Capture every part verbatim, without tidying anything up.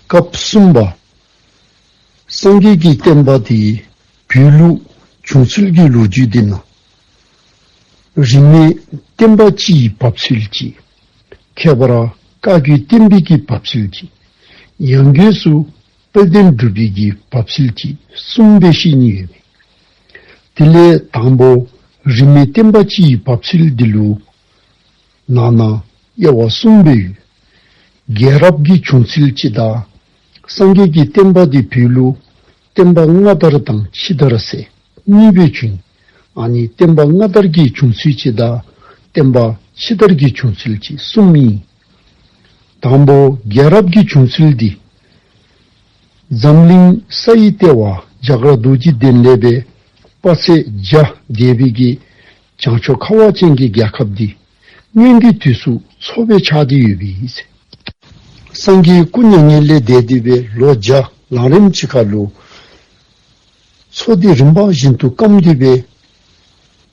སྐབས་གསུམ་པ། སངས་རྒྱས་ཀྱི་བསྟན་པ་དེ་བོད་ལུ་བྱུང་ཚུལ་གྱི་ལོ་རྒྱུས་འདི་ནང་རིས་མེད་བསྟན་པ་སྤྱིའི་བབས་ཚུལ་གཅིག། ཁྱད་པར་བཀའ་བརྒྱུད་བསྟན་པའི་གི་བབས་ཚུལ་གཅིག། ཡང་སྒོས་སུ་དཔལ་ལྡན་འབྲུག་པའི་གི་བབས་ཚུལ་གཅིག་གསུམ་སྦེ་བཤད་ནི་ཡོད་པས། དེ་ལས་དང་པོ་རིས་མེད་བསྟན་པ་སྤྱིའི་བབས་ཚུལ་འདི་ལུ་ནང་ན་དབྱེ་བ་གསུམ་སྦེ་ཡོད། རྒྱལ་རབས་ཀྱི་བྱུང་ཚུལ་གཅིག་དང་། སངས་རྒྱས་ཀྱི་བསྟན་པ་འདི་བོད་ལུ་བསྟན་པ་སྔ་དར་དང་ཕྱི་དར་ཟེར་གཉིས་སྦེ་བྱུང་། ཨ་ནི་བསྟན་པ་སྔ་དར་གྱི་བྱུང་ཚུལ་གཅིག་དང་བསྟན་པ་ཕྱི་དར་གྱི་བྱུང་ཚུལ་གཅིག་གསུམ་ཨིན། དང་པོ་རྒྱལ་རབས་ཀྱི་བྱུང་ཚུལ་འདི་འཛམ་གླིང་ས་ཡི་ལྟེ་བ་རྒྱ་གར་རྡོ་རྗེ་གདན་ལས་སྦེ་དཔག་ཚད་བརྒྱ་འདས་པའི་གི་བྱང་ཕྱོགས་ཁ་བ་ཅན་གྱི་རྒྱལ་ཁབ་འདི་སྔོན་གྱི་དུས་སུ་མཚོ་སྦེ་ཆགས་ཏེ་ཡོད་པས། སངས་རྒྱས་སྐུ་མྱ་ངན་ལས་འདས་ཏེ་སྦེ་ལོ་བརྒྱ་ལང་རནམ་ཅིག་ཁར་ལུ་མཚོ་འདི་རིམ་པ་བཞིན་དུ་སྐམ་སྟེ་སྦེ་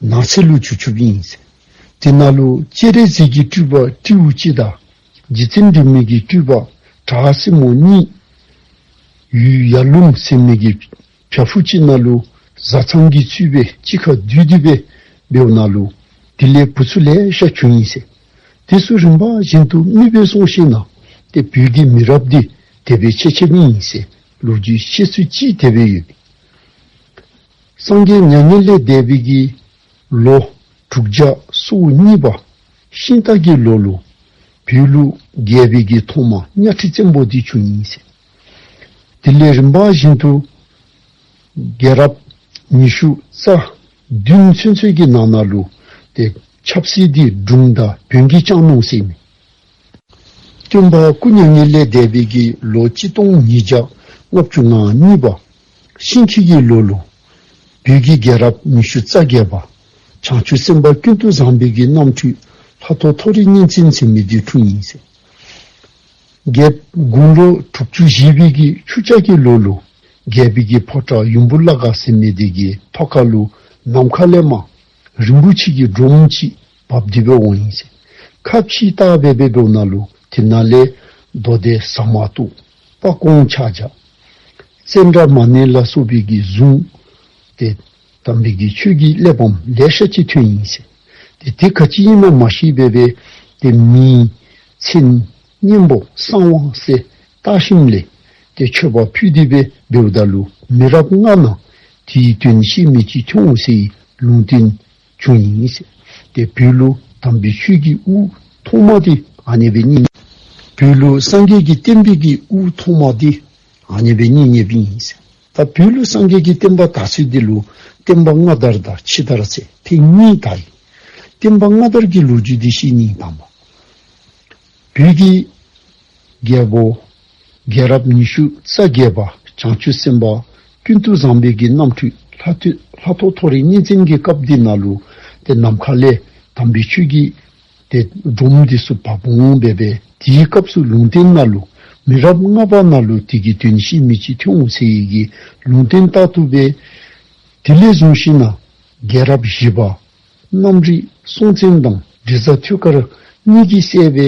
ནགས་ཚལ་ལུ་གྱུར་གྱུརཔ་ཨིན། དེ་ནང་ལུ་སྤྱན་རས་གཟིགས་ཀྱི་སྤྲུལ་པ་སྤྲེའུ་གཅིག་དང་རྗེ་བཙུན་སྒྲོལ་མའི་གི་སྤྲུལ་པ་བྲག་སྲིན་མོ་གཉིས། ཡུལ་ཡར་ཀླུང་ཟེར་མི་གི་བྱག་ཕུག་ཅིག་ནང་ལུ་བཟའ་ཚང་གི་ཚུལ་སྦེ་གཅིག་ཁར་འདུས་ཏེ་སྦེ་འབདཝ་ནང་ལུ་དེ་ལས་བུ་ཚུ་ལེ་ཤ་བྱུང་ཡི་ཟེར། དེ་ཚུ་རིམ་པ་བཞིན་དུ་མི་སྦེ་སོང་ཞིནམ་ལས་ཏེ་བོད་ཀྱི་མི་རབས་འདི་དེ་སྦེ་ཆད་ཆདཔ་ཨིན་ཟེར་ལོ་རྒྱུས་བཤད་ཚུལ་གཅིག་དེ་སྦེ་ཡོད། སངས་རྒྱས་མྱ་ངན་ལས་འདས་པའི་གི་ལོ་དྲུག་བརྒྱ་སོ་གཉིས་པ་ཤིང་སྟག་གི་ལོ་ལུ་བོད་ལུ་རྒྱལ་པོའི་གི་ཐོག་མ་གཉའ་ཁྲི་བཙན་པོ་འདི་བྱུང་ཡི་ཟེར། དེ་ལས་རིམ་པ་བཞིན་དུ་རྒྱལ་རབས་ཉི་ཤུ་རྩ་བདུན་ཚུན་ཚོད་ཀྱི་ནང་ན་ལུ་ཏེ་ཆབ་སྲིད་འདི་སྒྲུངམ་དང་བོན་གྱིས་བསྐྱངས་ནུག་ཟེར་མས། སྟོན་པ་སྐུ་མྱ་ངན་ལས་འདས་པའི་གི་ལོ་གཅིག་སྟོང་ཉིས་བརྒྱ་ལྔ་བཅུ་ང་གཉིས་པ་ཤིང་ཁྱི་གི་ལོ་ལུ་བོད་ཀྱི་རྒྱལ་རབས་ཉི་ཤུ་རྩ་བརྒྱད་པ་བྱང་ཆུབ་སེམས་དཔའ་ཀུན་ཏུ་བཟང་པོའི་གི་རྣམ་འཕྲུལ་ལྷ་ཐོ་ཐོ་རི་གཉན་བཙན་ཟེར་མི་འདི་འཁྲུངས་ཡི་ཟེར། རྒྱལཔོ་དགུང་ལོ་དྲུག་ཅུ་བཞེས་པའི་གི་ཆུ་བྱ་གི་ལོ་ལུ་རྒྱལ་པོའི་གི་ཕོ་བྲང་ཡུམ་བུ་བླ་ག་ཟེར་མི་འདི་གི་ཐོག་ཁ་ལུ་ནམ་མཁའ་ལས་མར་རིན་པོ་ཆེ་གི་སྒྲོམ་ཅིག་བབས་ཏེ་སྦེ་འོང་ཡི་ཟེར། ཁ་ཕྱེ་བལྟ་སྦེ་སྦེ་འབདཝ་ནང་ལུ་དེ་ནང་ལས་མདོ་སྡེ་ཟ་མ་ཏོག་པ་ཀོང་ཕྱག་རྒྱ་ཙནྡྲ་མ་ཎི་ལ་སོགས་པའི་གི་གཟུངས་ཏེ་དམ་པའི་གི་ཆོས་ཀྱི་གླེགས་བམ་ལེ་ཤ་ཅིག་ཐོན་ཡི་ཟེར། ཏེ་དེ་ག་ཅི་ཨིན་ན་མ་ཤེས་པར་སྦེ་ཏེ་མིང་མཚན་སྙན་པོ་གསང་བ་ཟེར་བཏགས་ཞིནམ་ལས་ཏེ་མཆོད་པ་ཕུལ་ཏེ་སྦེ་འབདཝ་ད་ལུ་མི་རབས་ལྔ་ནང་དེའི་དོན་ཤེས་མི་ཅིག་ཐོན་འོང་ཟེར་ལུང་བསྟན་བྱུང་ཡི་ཟེར། ཏེ་བོད་ལུ་དམ་པའི་ཆོས་ཀྱི་དབུ་ཐོག་མ་འདི་ཨ་ནེ་སྦེ་བརྙེས། བོད་ལུ་སངས་རྒྱས་ཀྱི་བསྟན་པའི་གི་དབུ་ཐོག་མ་འདི་ཨ་ནེ་སྦེ་བརྙེས་བརྙེསཔ་ཨིན་ཟེར། ད་བོད་ལུ་སངས་རྒྱས་ཀྱི་བསྟན་པ་དར་ཚུལ་འདི་ལུ་བསྟན་པ་སྔ་དར་དང་ཕྱི་དར་ཟེར་ཐེངས་གཉིས་དར་ཡི། བསྟན་པ་སྔ་དར་གྱི་ལོ་རྒྱུས་འདི་བཤད་ནི། དང་པ་བོད་ཀྱི་རྒྱལ་པོ་རྒྱལ་རབས་ཉི་ཤུ་རྩ་བརྒྱད་པ་བྱང་ཆུབ་སེམས་དཔའ་ཀུན་ཏུ་བཟང་པོའི་གི་རྣམ་འཕྲུལ་ལྷ་ཐོ་ལྷ་ཐོ་ཐོ་རི་གཉན་བཙན་གྱི་སྐབས་འདི་ནང་ལུ་ཏེ་ནམ་མཁའ་ལས་དམ་པའི་ཆོས་ཀྱི་ཏེ་སྒྲོམ་འདི་ཚུ་བབས་འོང་སྦེ་སྦེ་དེའི་སྐབས་སུ་ལུང་བསྟན་ནང་ལུ་མི་རབས་ལྔ་པ་ནང་ལུ་དེ་གི་དོན་ཤེས་མི་ཅིག་ཐོན་འོང་ཟེར་བའི་གི་ལུང་བསྟན་ལྟར་དུ་སྦེ་དེ་ལས་བཟུང་ཞིནམ་ལས་རྒྱལ་རབས་བཞི་པ་གནམ་རི་སྲོང་བཙན་དང་འབྲི་བཟའ་ཐོད་དཀར་གཉིས་ཀྱིས་གཙོས་པའི་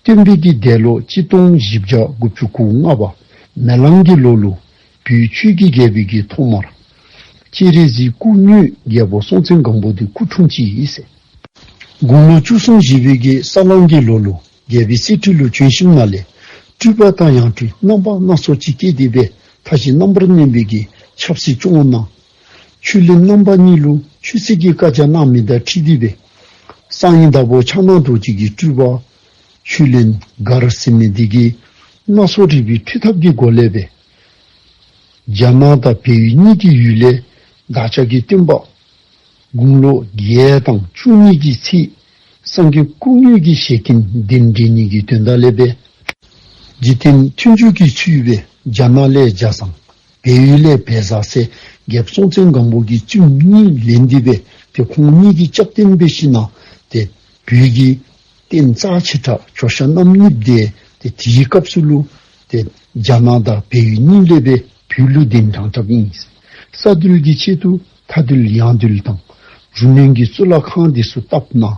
སྟོན་པའི་གི་འདས་ལོ་གཅིག་སྟོང་བཞི་བརྒྱ་དགུ་བཅུ་གོ་ལྔ་པ་མེ་གླང་གི་ལོ་ལུ་བོད་ཆོས་ཀྱི་རྒྱལ་པོའི་གི་ཐོག་མར་སྤྱན་རས་གཟིགས་སྐུ་དངོས་རྒྱལ་པོ་སྲོང་བཙན་སྒམ་པོ་འདི་སྐུ་འཁྲུངས་ཅི་ཨིན་ཟེར། དགུང་ལོ་བཅུ་གསུམ་བཞེས་པའི་གི་ས་གླང་གི་ལོ་ལུ་རྒྱལ་པོའི་གསེར་ཁྲི་ལུ་བྱོན་ཞིནམ་ལས་སྤྲུལ་པ་དང་ཡང་སྤྲུལ་རྣམ་པ་སྣ་ཚོགས་ཅིག་བསྐྱེད་དེ་སྦེ་མཐའ་བཞི་རྣམ་པར་གནོན་པའི་གི་ཆབ་སྲིད་སྐྱོང་གནང་། ཆོས་གླིང་རྣམ་པ་གཉིས་ལུ་ཆོས་སྲིད་ཀྱི་བཀའ་རྒྱ་གནང་མི་དང་འཁྲིལ་ཏེ་སྦེ་གསང་བའི་བདག་པོ་ཕྱག་ན་རྡོ་རྗེ་གི་སྤྲུལ་པ་ཆོས་གླིང་མགར་ཟེར་མི་འདི་གིས་སྣ་ཚོགས་རིག་པའི་འཕྲུལ་ཐབས་ཀྱི་སྒོ་ལས་སྦེ་རྒྱ་ནག་དང་བལ་ཡུལ་གཉིས་ཀྱི་ཡུལ་ལས་བདག་ཅག་གི་སྟོན་པ་དགུང་ལོ་བརྒྱད་དང་བཅུ་གཉིས་ཀྱི་ཚེ་སངས་རྒྱས་སྐུ་དངོས་ཀྱི་ཞལ་སྐྱིན་གདན་འདྲེན་ནི་གི་དོན་དག་ལས་སྦེ་འཇིག་རྟེན་མཐུན་འཇུག་གི་ཚུལ་སྦེ་རྒྱ་ནག་ལས་ཇ་བཟང་བལ་ཡུལ་ལས་བལ་བཟའ་ཟེར་རྒྱལཔོ་སྲོང་བཙན་སྒམ་པོ་གི་བཙུནམོ་གཉིས་ལེན་ཏེ་སྦེ་ཏེ་ཁོང་གཉིས་ཀྱི་སྐྱབས་རྟེན་འབད་ཞིནམ་ལས་ཏེ་བོད་ཀྱི་རྟེན་རྩ་ཆེ་དྲགས་ཇོ་ཤཱཀ་རྣམ་གཉིས་དེ་ཏེ་དེའི་སྐབས་སུ་ལུ་ཏེ་རྒྱ་ནག་དང་བལ་ཡུལ་གཉིས་ལས་སྦེ་བོད་ལུ་གདན་དྲངས་དྲངསཔ་ཨིན། ས་འདུལ་གྱི་ཆེད་དུ་མཐའ་འདུལ་ཡང་འདུལ་དང་རུ་གནོན་གྱི་གཙུག་ལག་ཁང་འདི་ཚུ་བཏབ་གནང་།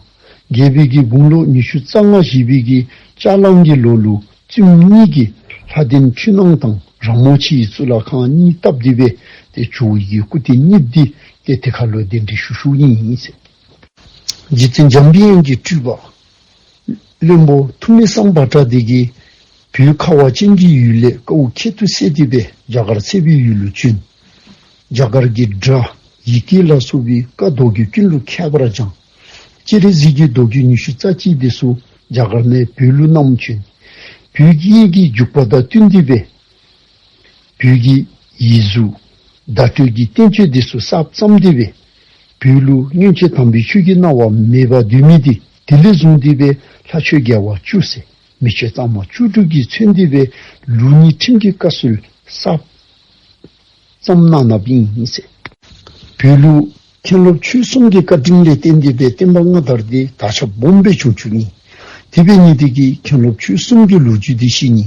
རྒྱལ་པོའི་གི་དགུང་ལོ་ཉི་ཤུ་རྩ་ལྔ་བཞེས་པའི་གི་ལྕགས་གླང་གི་ལོ་ལུ་བཙུནམོ་གཉིས་ཀྱིས་ ལྷ་ལྡན་འཕྲུལ་སྣང་དང་ར་མོ་ཆེའི་གཙུག་ལག་ཁང་གཉིས་བཏབ་སྟེ་སྦེ་ཏེ་ཇོ་བོ་གི་སྐུ་རྟེན་གཉིས་འདི་ཏེ་དེ་ཁར་ལུ་གདན་འདྲེན་ཞུ་ཞུཝ་ཨིན་ཟེར། རྗེ་བཙུན་འཇམ་པའི་དབྱངས་ཀྱི་སྤྲུལ་པ་བློན་པོ་ཐུ་མི་སམ་བྷོ་ཊ་འདི་གིས་བོད་ཁ་བ་ཅན་གྱི་ཡུལ་ལས་ཀཝ་ཁྱད་དུ་བསད་དེ་སྦེ་རྒྱ་གར་སེ་བའི་ཡུལ་ལུ་བྱོན། རྒྱ་གར་གྱི་སྒྲ་ཡི་གེ་ལ་སོགས་པའི་བཀའ་མདོ་རྒྱུད་ཀུན་ལུ་མཁས་པར་སྦྱངས། སྤྱན་རས་གཟིགས་ཀྱི་མདོ་རྒྱུད་ཉི་ཤུ་རྩ་གཅིག་འདི་ཚུ་རྒྱ་གར་ནས་བོད་ལུ་བསྣམས་བྱོན། བོད་ཀྱི་ཡི་གེ་རྒྱུག་པ་དང་བསྟུན་ཏེ་སྦེ་བོད་ཀྱི་ཡིག་གཟུགས་བརྡ་སྤྲོད་ཀྱི་བསྟན་བཅོས་འདི་ཚུ་གསར་བརྩམས་ཏེ་སྦེ་བོད་ལུ་སྔོན་ཆད་དམ་པའི་ཆོས་ཀྱི་སྣང་བ་མེད་པར་སྡོད་མི་འདི་དེ་ལས་བཟུང་སྟེ་སྦེ་ལྷ་ཆོས་རྒྱལ་བ་བཅུ་ཟེར་མི་ཆོས་གཙང་མ་བཅུ་དྲུག་གིས་མཚོན་ཏེ་སྦེ་ལུགས་གཉིས་ཁྲིམས་ཀྱི་བཀའ་སྲོལ་གསར་བརྩམས་གནང་གནངམ་ཨིན་ཟེར། བོད་ལུ་མཁན་སློབ་ཆོས་གསུམ་གྱི་བཀའ་དྲིན་ལས་བརྟེན་ཏེ་སྦེ་བསྟན་པ་སྔ་དར་འདི་དར་ཁྱབ་སྦོམ་སྦེ་བྱུང་བྱུངམ་ཨིན། དེ་འབད་ནི་འདི་གིས་མཁན་སློབ་ཆོས་གསུམ་གྱི་ལོ་རྒྱུས་འདི་ཤེས་ནི།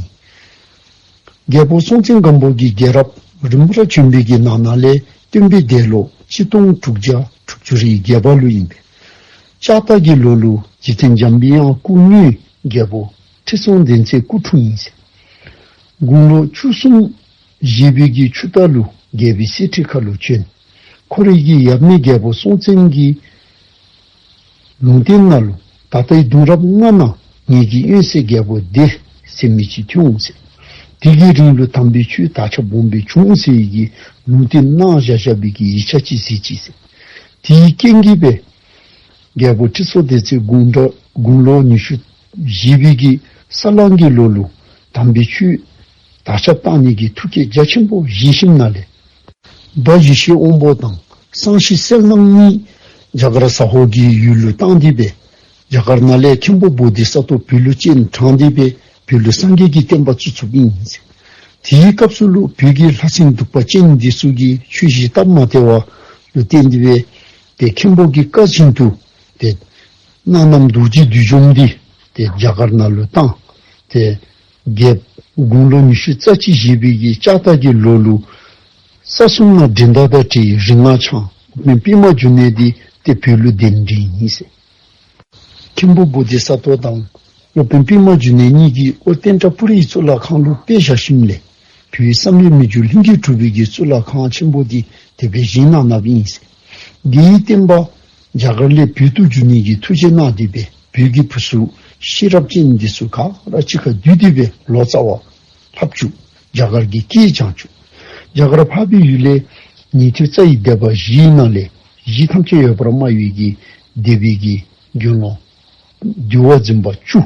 རྒྱལ་པོ་སྲོང་བཙན་སྒམ་པོ་གི་རྒྱལ་རབས་རིམ་པར་བྱོན་པའི་གི་ནང་ན་ལས་སྟོན་པའི་འདས་ལོ་གཅིག་སྟོང་དྲུག་བརྒྱ་དྲུག་ཅུ་རེ་བརྒྱད་པ་ལུ་ཨིན་པས། ལྕགས་སྟག་གི་ལོ་ལུ་རྗེ་བཙུན་འཇམ་པའི་དབྱངས་སྐུ་དངོས་རྒྱལ་པོ་ཁྲི་སྲོང་ལྡེ་བཙན་སྐུ་འཁྲུངས་ཡི་ཟེར། དགུང་ལོ་བཅུ་གསུམ་བཞེས་པའི་གི་ཆུ་རྟ་ལུ་རྒྱལ་པོའི་གསེར་ཁྲི་ཁ་ལུ་བྱོན། ཁོ་རའི་གི་ཡབ་མེས་རྒྱལ་པོ་སྲོང་བཙན་གྱི་ལུང་བསྟན་ནང་ལུ་ད་ལྟའི་གདུང་རབས་ལྔ་ནང་ངེ་གི་དབོན་སྲས་རྒྱལ་པོ་བདེ་ཟེར་མི་ཅིག་ཐོན་འོང་ཟེར། དེ་གི་རིང་ལུ་དམ་པའི་ཆོས་དར་ཁྱབ་སྦོམ་སྦེ་འབྱུང་ཟེར་བའི་གི་ལུང་བསྟན་གནང་བཞག་བཞག་པའི་གི་ཡིག་ཆ་ཅིག་གཟིགས་ཅི་ཟེར། དེའི་རྐྱེན་གྱིས་སྦེ་རྒྱལ་པོ་ཁྲི་སྲོང་ལྡེ་བཙན་དགུང་གྲངས་དགུང་ལོ་ཉི་ཤུ་བཞེས་པའི་གི་ས་གླང་གི་ལོ་ལུ་དམ་པའི་ཆོས་དར་ཁྱབ་གཏང་ནི་གི་ཐུགས་བསྐྱེད་རྒྱ་ཆེན་པོ་བཞེས་ཞིནམ་ལས་སྦ་ཡེ་ཤེས་དབང་པོ་དང་སང་ཤེས་གསལ་སྣང་གཉིས་རྒྱ་གར་ཟ་ཧོར་གྱི་ཡུལ་ལུ་བཏང་སྟེ་སྦེ་རྒྱ་གར་ནང་ལས་མཁན་པོ་བོ་དྷི་ས་ཏྭ་བོད་ལུ་སྤྱན་དྲངས་ཏེ་སྦེ་བོད་ལུ་སངས་རྒྱས་ཀྱི་བསྟན་པ་བཙུགས་བཙུགསཔ་ཨིན་ཟེར། དེའི་སྐབས་སུ་ལུ་བོད་ཀྱི་ལྷ་སྲིན་གདུག་པ་ཅན་འདི་ཚུ་གིས་ཆོས་གཞི་སྟབས་མ་བདེ་བ་ལུ་བརྟེན་ཏེ་སྦེ་ཏེ་མཁན་པོ་གི་བཀའ་བཞིན་དུ་ཏེ་སྣ་ནམ་རྡོ་རྗེ་བདུད་འཇོམས་འདི་ཏེ་རྒྱ་གར་ནང་ལུ་བཏང་། ཏེ་རྒྱལཔོ་དགུང་ལོ་ཉི་ཤུ་རྩ་གཅིག་བཞེས་པའི་གི་ལྕགས་སྟག་གི་ལོ་ལུ་ས་གསུམ་ན་འགྲན་ཟླ་དང་བྲལ་བའི་རིག་སྔགས་འཆང་སློབ་དཔོན་པདྨ་འབྱུང་གནས་འདི་ཏེ་བོད་ལུ་གདན་འདྲེན་ཡི་ཟེར། མཁན་པོ་བོ་དྷི་ས་ཏྭ་དང་སློབ་དཔོན་པདྨ་འབྱུང་གནས་གཉིས་ཀྱིས་ཨོ་ཏནྟ་པུ་རིའི་གཙུག་ལག་ཁང་ལུ་དཔེ་བཞག་ཞིནམ་ལས་བོད་བསམ་ཡས་མི་འགྱུར་ལྷུན་གྱིས་གྲུབ་པའི་གི་གཙུག་ལག་ཁང་ཆེན་པོ་འདི་དེ་སྦེ་བཞེངས་གནང་གནངམ་ཨིན་ཟེར། རྒྱལ་བའི་བསྟན་པ་རྒྱ་གར་ལས་བོད་དུ་བསྒྱུར་ནི་གི་ཐུགས་བཞེད་གནང་སྟེ་སྦེ་བོད་ཀྱི་བུ་ཚུ་ཤེས་རབ་ཅན་འདི་ཚུ་ག་ར་གཅིག་ཁར་བསྡུས་ཏེ་སྦེ་ལོ་ཙཱ་བ་ལྷབ་བཅུག། རྒྱ་གར་གྱི་སྐད་སྦྱང་བཅུག། རྒྱ་གར་འཕགས་པའི་ཡུལ་ལས་ཉན་ཐོས་རྩ་བའི་སྡེ་པ་བཞིའི་ནང་ལས་གཞི་ཐམས་ཅད་ཡོད་པར་སྨྲ་བའི་གི་སྡེ་པའི་གི་དགེ་སློང་འདུལ་བ་འཛིན་པ་བཅུ།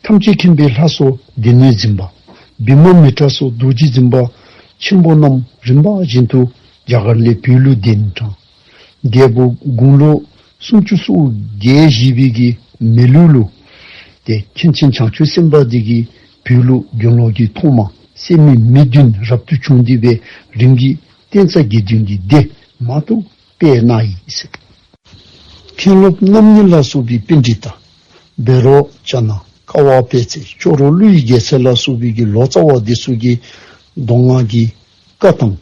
ཐམས་ཅད་མཁྱེན་པའི་ལྷ་ཚོགས་སྡེ་སྣོད་འཛིན་པ། བི་མ་མི་ཏྲ་སོགས་རྡོ་རྗེ་འཛིན་པ་ཆེན་པོ་རྣམས་རིམ་པ་བཞིན་དུ་རྒྱ་གར་ལས་བོད་ལུ་གདན་དྲངས། རྒྱལ་པོ་དགུང་ལོ་སུམ་ཅུ་སོ་བརྒྱད་བཞེས་པའི་གི་མེ་ལུག་ལུ་ཏེ་མཁན་ཆེན་བྱང་ཆུབ་སེམས་དཔའ་འདི་གིས་བོད་ལུ་དགེ་སློང་གི་ཐོག་མ་སད་མི་མི་བདུན་རབ་ཏུ་བྱུང་སྟེ་སྦེ་རིམ་གྱིས་བསྟན་རྩ་དགེ་འདུན་གྱི་སྡེ་མང་དུ་སྤེལ་གནང་ཡི་ཟེར། མཁན་སློབ་རྣམ་གཉིས་ལ་སོགས་པའི་པཎྜི་ཏ་བཻ་རོ་ཙ་ན་ཀ་བ་པད་ཚལ་ཅོག་རོ་ཀླུ་ཡི་རྒྱལ་མཚན་ལ་སོགས་པའི་གི་ལོ་ཙཱ་བ་འདི་ཚུ་གིས་མདོ་སྔགས་ཀྱི་བཀའ་དང་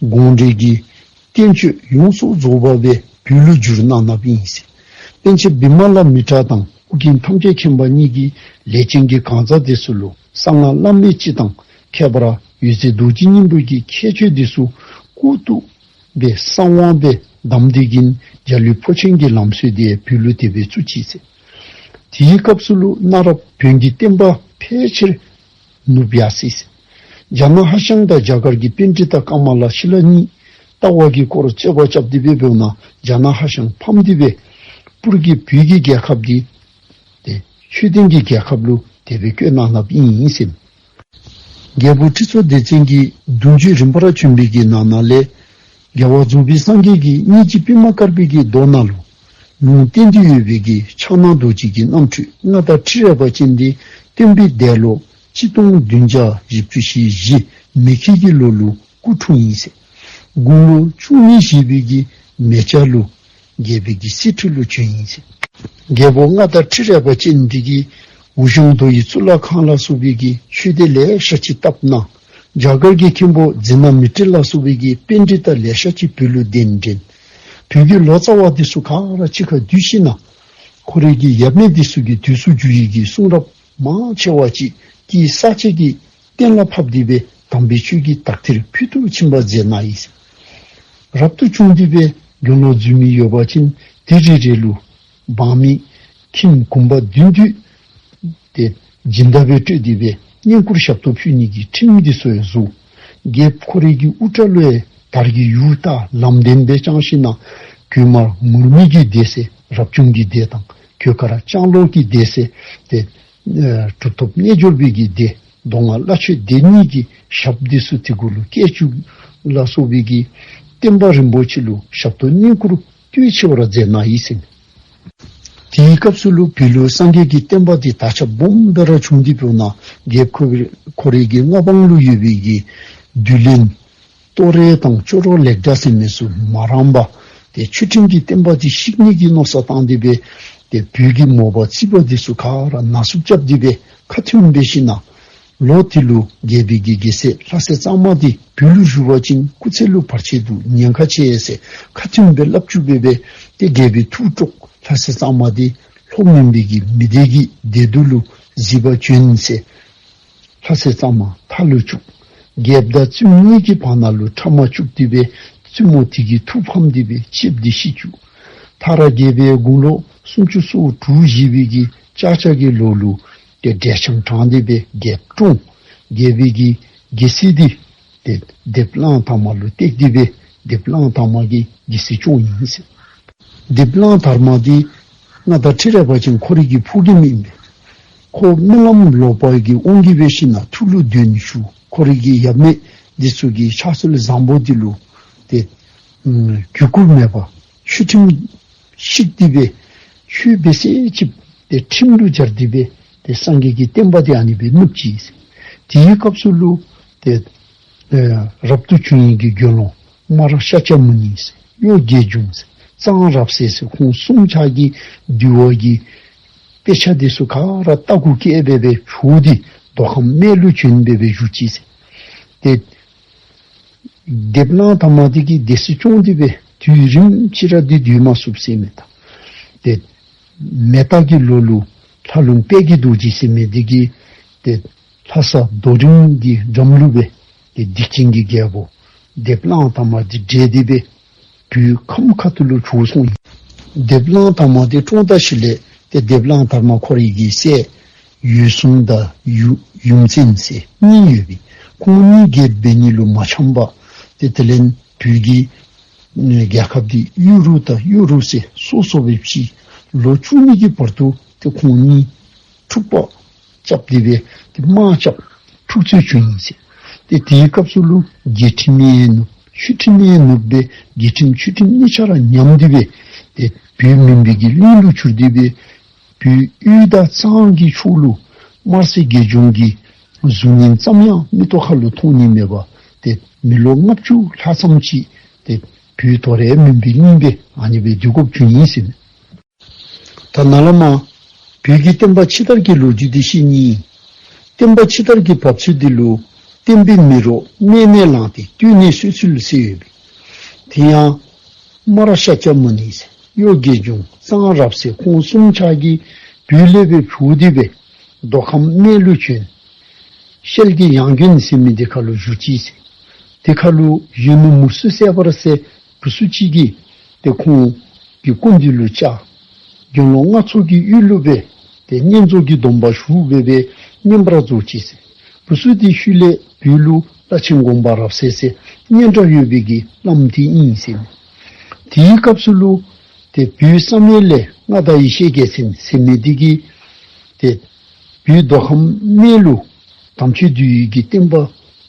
དགོངས་འགྲེལ་གྱི་བསྟན་བཅོས་ཡོངས་སུ་རྫོགས་པ་སྦེ་བོད་ལུ་བསྒྱུར་གནང་གནངམ་ཨིན་ཟེར། པཎ་ཆེན་བི་མ་ལ་མི་ཏྲ་དང་ཨོ་རྒྱན་ཐམས་ཅད་མཁྱེན་པ་གཉིས་ཀྱིས་ལས་ཅན་གྱི་གང་ཟག་འདི་ཚུ་ལུ་གསང་སྔགས་བླ་མེད་སྤྱི་དང་ཁྱད་པར་འོད་ཟེར་རྡོ་རྗེ་སྙིང་པོ་གི་ཁྱད་ཆོས་འདི་ཚུ་ལྐོག་ཏུ་སྦེ་གསང་བ་སྦེ་བསྡམས་ཏེ་གིས་འཇའ་ལུས་འཕོ་ཆེན་གྱི་ལམ་སྲོལ་འདི་བོད་ལུ་དེ་སྦེ་བཙུགས་ཅི་ཟེར། དེའི་སྐབས་སུ་ལུ་གནའ་རབས་བོན་གྱི་བསྟན་པ་ཕལ་ཆེར་ནུབ་ཡར་སོ་ཡི་ཟེར། རྒྱ་ནག་ཧ་ཤང་དང་རྒྱ་གར་གྱི་པཎྜི་ཏ་ཀ་མ་ལ་ཤཱི་ལ་གཉིས་ལྟ་བ་གི་སྐོར་རྩོད་པ་རྐྱབ་སྟེ་སྦེ་འབདཝ་ད་རྒྱ་ནག་ཧ་ཤང་ཕམ་སྟེ་སྦེ་སྤུར་གྱི་བོད་ཀྱི་རྒྱལ་ཁབ་འདི་ཏེ་ཆོས་ལྡན་གྱི་རྒྱལ་ཁབ་ལུ་དེ་སྦེ་བཀོད་གནང་གནངམ་ཨིན་ཟེར། རྒྱལ་པོ་ཁྲི་སྲོང་ལྡེ་བཙན་གྱི་གདུང་རྒྱུད་རིམ་པར་བྱོན་པའི་གི་ནང་ན་ལས་རྒྱལ་བ་རྫོགས་པའི་སངས་རྒྱས་ཀྱིས་སྙིང་རྗེ་པདྨ་དཀར་པོའི་གི་མདོ་ནང་ལུ་ལུང་བསྟན་ཏེ་ཡོད་པའི་གི་ཕྱག་ན་རྡོ་རྗེ་གི་རྣམ་འཕྲུལ་མངའ་བདག་ཁྲི་རལ་པ་ཅན་འདི་སྟོན་པའི་འདས་ལོ་གཅིག་སྟོང་བདུན་བརྒྱ་བཞི་བཅུ་ཞེ་བཞི་མེ་ཁྱི་གི་ལོ་ལུ་སྐུ་འཁྲུངས་ཡི་ཟེར། དགུང་ལོ་བཅུ་གཉིས་བཞེས་པའི་གི་མེ་བྱ་ལུ་རྒྱལ་པོའི་གི་གསེར་ཁྲི་ལུ་བྱོན་ཡི་ཟེར། རྒྱལ་པོ་མངའ་བདག་ཁྲི་རལ་པ་ཅན་འདི་གིས་འུ་ཤོང་མདོ་ཡི་གཙུག་ལག་ཁང་ལ་སོགས་པའི་གི་ཆོས་སྡེ་ལེ་ཤ་ཅིག་བཏབ་གནང་། རྒྱ་གར་གྱི་མཁན་པོ་ཛི་ན་མི་ཏྲི་ལ་སོགས་པའི་གི་པཎྜི་ཏ་ལེ་ཤ་ཅིག་བོད་ལུ་གདན་འདྲེན། བོད་ཀྱི་ལོ་ཙཱ་བ་འདི་ཚུ་ག་ར་གཅིག་ཁར་བསྡུས་ཞིནམ་ལས་ཁོ་རའི་གི་ཡབ་མེས་འདི་ཚུ་གི་དུས་སུ་བསྒྱུར་བའི་གི་གསུང་རབ་མང་ཆེ་བ་ཅིག་གི་ས་བཅད་ཀྱི་ གཏན་ལ་ཕབ་སྟེ་སྦེ་དམ་པའི་ཆོས་ཀྱི་དག་ཐེར་ཕུལ་དུ་ཕྱིན་པ་མཛད་གནང་ཡི་ཟེར། རབ་ཏུ་བྱུང་སྟེ་སྦེ་དགེ་སློང་འཛུལ་མི་ཡོད་པ་ཅིན་དེ་རེ་རེ་ལུ་འབངས་མི་ཁྱིམ་གུང་པ་བདུན་བདུན་ཏེ་སྦྱིན་བདག་སྦེ་སྤྲོད་དེ་སྦེ་བསྙེན་བཀུར་ཞབས་ཏོག་ཕུལ་ནི་གི་ཁྲིམས་འདི་ཚུ་ཡང་བཟོ། རྒྱལཔོ་ཁོ་རའི་གི་དབུ་སྐྲ་ལུ་ཡང་དར་གྱི་ཡུ་བཏགས་ལམ་ལྡན་སྦེ་བརྐྱང་ཞིནམ་ལས་གོས་དམར་ངུར་སྨྲིག་གི་སྡེ་ཟེར་རབ་བྱུང་གི་སྡེ་དང་གོས་དཀར་ལྕང་ལོ་གི་སྡེ་ཟེར་ཏེ་ཨེ་གྲུབ་ཐོབ་རྣལ་འབྱོར་པའི་གི་སྡེ། མདོ་སྔགས་བླ་མཆོད་སྡེ་གཉིས་ཀྱི་ཞབས་འདི་ཚུ་དེ་གུ་ལུ་བཀལ་བཅུག་ལ་སོགས་པའི་གི་བསྟན་པ་རིན་པོ་ཆེ་ལུ་ཞབས་ཏོག་བསྙེན་བཀུར་སྟོབས་ཆེ་བར་མཛད་གནང་ཡི་ཟེར། དེའི་སྐབས་སུ་ལུ་བོད་ལུ་སངས་རྒྱས་ཀྱི་བསྟན་པ་འདི་དར་ཁྱབ་སྦོམ་སྦེ་ར་བྱུང་སྟེ་འབདཝ་ད་རྒྱལཔོ་ཁོ་རའི་གི་མངའ་འབངས་ལུ་ཡོད་པའི་གི་བདུད་བློན་ཏོ་རེ་དང་ཅོག་རོ་ལེགས་སྒྲ་ཟེར་མི་ཚུ་མ་རངས་པར་ཏེ་ཆོས་ཁྲིམས་ཀྱི་བསྟན་པ་འདི་བཤིག་ནི་གི་མནོ་བསམ་བཏང་སྟེ་སྦེ་ཏེ་བོད་ཀྱི་མོ་པ་རྩིས་པ་འདི་ཚུ་ག་ར་ནང་འཛུལ་རྐྱབ་སྟེ་སྦེ་ཁ་མཐུན་འབད་ཞིནམ་ལས་ལོ་དེ་ལུ་རྒྱལ་པོའི་གི་རྒྱལ་སྲས་ལྷ་སྲས་གཙང་མ་འདི་བོད་ལུ་བཞུགས་པ་ཅིན་སྐུ་ཚེ་ལུ་བར་ཆད་འདུག། ཉེན་ཁ་ཆེ་ཟེར་ཁ་མཐུན་སྦེ་སླབ་བཅུག་སྦེ་སྦེ་ཏེ་རྒྱལ་པོའི་ཐུགས་སྤྲོ་ལྷ་སྲས་གཙང་མ་འདི་ལྷོ་མོན་པའི་གི་མི་སྡེ་གི་སྡེ་གདུ་ལུ་གཟིགས་པར་བྱོན་ཟེར། ལྷ་སྲས་གཙང་མ་མཐའ་ལུ་བཅུག། རྒྱལཔོ་དང་བཙུནམོ་གཉིས་ཀྱི་བར་ན་ལུ་ཕྲ་མ་བཅུག་སྟེ་སྦེ་བཙུནམོ་དེ་གི་ཐུགས་ཕམ་སྟེ་སྦེ་ལྕེབས་ཏེ་ཤི་བཅུག། མཐར་རྒྱལ་པོའི་དགུང་ལོ་སུམ་ཅུ་སོ་དྲུག་བཞེས་པའི་གི་ལྕགས་བྱ་གི་ལོ་ལུ་ཏེ་འབྲས་ཆང་དྲངས་ཏེ་སྦེ་རྒྱལཔོ་བཀྲོངས། རྒྱལ་པོའི་གི་རྒྱལ་སྲིད་འདི་ཏེ་སྡེ་པ་གླང་དར་མ་ལུ་གཏད་དེ་སྦེ་སྡེ་པ་གླང་དར་མ་གིས་རྒྱལ་སྲིད་སྐྱོང་ཡི་ཟེར། སྡེ་པ་གླང་དར་མ་འདི་མངའ་བདག་ཁྲི་རལ་པ་ཅན་ཁོ་རའི་གི་ཕོ་རྒནམ་ཨིན་པས། ཁོ་སྨོན་ལམ་ལོག་པའི་གི་དབང་གིས་འབད་ཞིནམ་ལས་ཐུགས་ལུ་འདོན་ཞུ། ཁོ་རའི་གི་ཡབ་མེས་འདི་ཚུ་གིས་ཕྱག་སྲོལ་བཟང་པོ་འདི་ལུ་ཏེ་ཨམ་གུས་བཀུར་མེད་པར་ཆོས་ཁྲིམས་བཤིག་སྟེ་སྦེ་ཆོས་འབད་ས་ཅིག་ཏེ་ཁྲིམས་ལུ་སྦྱར་ཏེ་སྦེ་ཏེ་སངས་རྒྱས་ཀྱི་བསྟན་པ་འདི་ཨ་ནི་སྦེ་ནུབ་ཅི་ཟེར། དེའི་སྐབས་སུ་ལུ་ཏེ་ཨེ་རབ་ཏུ་བྱུང་ཡི་གི་དགེ་སློང་སྨ་ར་ཤཱཀྱ་མུ་ནི་ཟེར་གཡོ་དགེ་སྦྱོང་ཟེར་གཙང་རབ་གསལ་ཟེར་ཁོང་གསུམ་ཆ་གིས་འདུལ་བ་གི་དཔེ་ཆ་འདི་ཚུ་ག་ར་ལྟག་གུ་བཀལ་སྦེ་སྦེ་ཞུ་སྟེ་མདོ་ཁམས་སྨད་ལུ་བྱོན་སྦེ་སྦེ་བཞུགས་ཅི་ཟེར། ཏེ་སྡེ་པ་གླང་དར་མ་འདི་གིས་སྡེ་སྲིད་སྐྱོང་སྟེ་སྦེ་དུས་རིངམོ་ཅིག་ར་འདི་སྡོད་མ་ཚུགས་ཟེར་མས་ད། ཏེ་མེ་སྟག་གི་ལོ་ལུ་ལྷ་ལུང་དཔལ་གྱི་རྡོ་རྗེ་ཟེར་མི་འདི་གིས་ཏེ་ལྷ་ས་རྡོ་རིང་གི་འགྲམ་ལུ་སྦེ་ཏེ་སྡིག་ཅན་གྱི་རྒྱལ་པོ་སྡེ་པ་གླང་དར་མ་འདི་བསྒྲལ་ཏེ་སྦེ་བོད་ཁམས་ཁ་ཐུག་ལུ་བྱོག་སོང་ཡི། སྡེ་པ་གླང་དར་མ་འདི་བཀྲོངས་ད་ཞིནམ་ལས་ཏེ་སྡེ་པ་གླང་དར་མ་ཁོ་རའི་གི་སྲས་འོད་སྲུང་དང་ཡུམ་ཡུམ་བཙན་ཟེར་གཉིས་ཡོད་པས། ཁོང་གཉིས་རྒྱལཔོ་འབད་ནི་ལུ་མ་འཆམ་པར་ཏེ་དེ་ལས་བོད་ཀྱི་ཨེ་རྒྱལ་ཁབ་འདི་གཡུ་རུ་དང་གཡོ་རུ་ཟེར་སོ་སོ་སྦེ་ཕྱེ། ལོ་བཅུ་གཉིས་ཀྱི་བར་དུ་ཏེ་ཁོང་གཉིས་འཁྲུག་པ་རྐྱབ་སྟེ་སྦེ་ཏེ་དམག་རྐྱབ་འཁྲུག་རྩོད་བྱུང་ཡི་ཟེར། ཏེ་དེའི་སྐབས་སུ་ལུ་རྒྱལ་ཁྲིམས་ཡང་ནུབ་ཆོས་ཁྲིམས་ཡང་ནུབ་སྦེ་རྒྱལ་ཁྲིམས་ཆོས་ཁྲིམས་གཉིས་ཆ་ར་ཉམས་ཏེ་སྦེ་ཏེ་བོད་མུན་པའི་གི་གླིང་ལུ་གྱུར་ཏེ་སྦེ་བོད་དབུས་དང་གཙང་གི་ཕྱོགས་ལུ་དམར་སེར་དགེ་སྦྱོང་གི་གཟུགས་བརྙན་ཙམ་ཡང་མིག་ཏོ་ཁ་ལུ་མཐོང་ནི་མེད་པར་ཏེ་མི་ལོ་ལྔ་བཅུ་ལྷག་ཙམ་ཅིག་ཏེ་བོད་དོ་རུང་མུན་པའི་གླིང་སྦེ་ཨ་ནི་སྦེ་སྡོད་དགོཔ་བྱུང་ཡི་ཟེར་མས། ད་ནཱ་ལས་མར་བོད་ཀྱི་བསྟན་པ་ཕྱི་དར་གྱི་ལོ་རྒྱུས་འདི་བཤད་ནི་ཨིན། བསྟན་པ་ཕྱི་དར་གྱི་བབས་ཚུལ་འདི་ལུ་བསྟན་པའི་མེ་རོ་སྨད་ནས་ལངས་ཏེ་སྟོད་ནས་གསོད་ཚུལ་ཟེར་ཡོད་པས། དེ་ཡང་སྨ་ར་ཤཱཀྱ་མུ་ནི་ཟེར་གཡོ་དགེ་སྦྱོང་གཙང་རབ་གསལ་ཁོང་གསུམ་ཆ་གིས་བོད་ལས་སྦེ་བྱོག་སྟེ་སྦེ་མདོ་ཁམས་སྨད་ལུ་བྱོན། ཤེལ་གྱི་གཡང་དགོན་ཟེར་མི་འདི་ཁ་ལུ་བཞུགས་ཅི་ཟེར། དེ་ཁ་ལུ་གཞོན་ནུ་མུ་ཚུ་སད་པར་ཟེར་བུ་ཚུ་ཅིག་གིས་ཏེ་ཁོང་གི་སྐུ་མདུན་ལུ་བཅར། དགེ་སློང་ལྔ་ཚོགས་ཀྱི་ཡུལ་ལུ་སྦེ་ཏེ་བསྙེན་རྫོགས་ཀྱི་སྡོམ་པ་ཞུ་སྦེ་སྦེ་བསྙེན་པར་རྫོགས་ཅི་ཟེར། བུ་ཚུ་དེ་ཤུལ་ལས་བོད་ལུ་བླ་ཆེན་དགོངས་པ་རབ་གསལ་ཟེར་སྙན་གྲགས་ཡོད་པའི་གི་བླམ་དེ་ཨིན་ཟེར། དེའི་སྐབས་སུ་ལུ་ཏེ་བོད་བསམ་ཡས་ལས་མངའ་བདག་ཡེ་ཤེས་རྒྱལ་མཚན་ཟེར་མི་འདི་གིས་ཏེ་བོད་མདོ་ཁམས་སྨད་ལུ་དམ་ཆོས་འདུལ་བའི་གི་བསྟན་པ་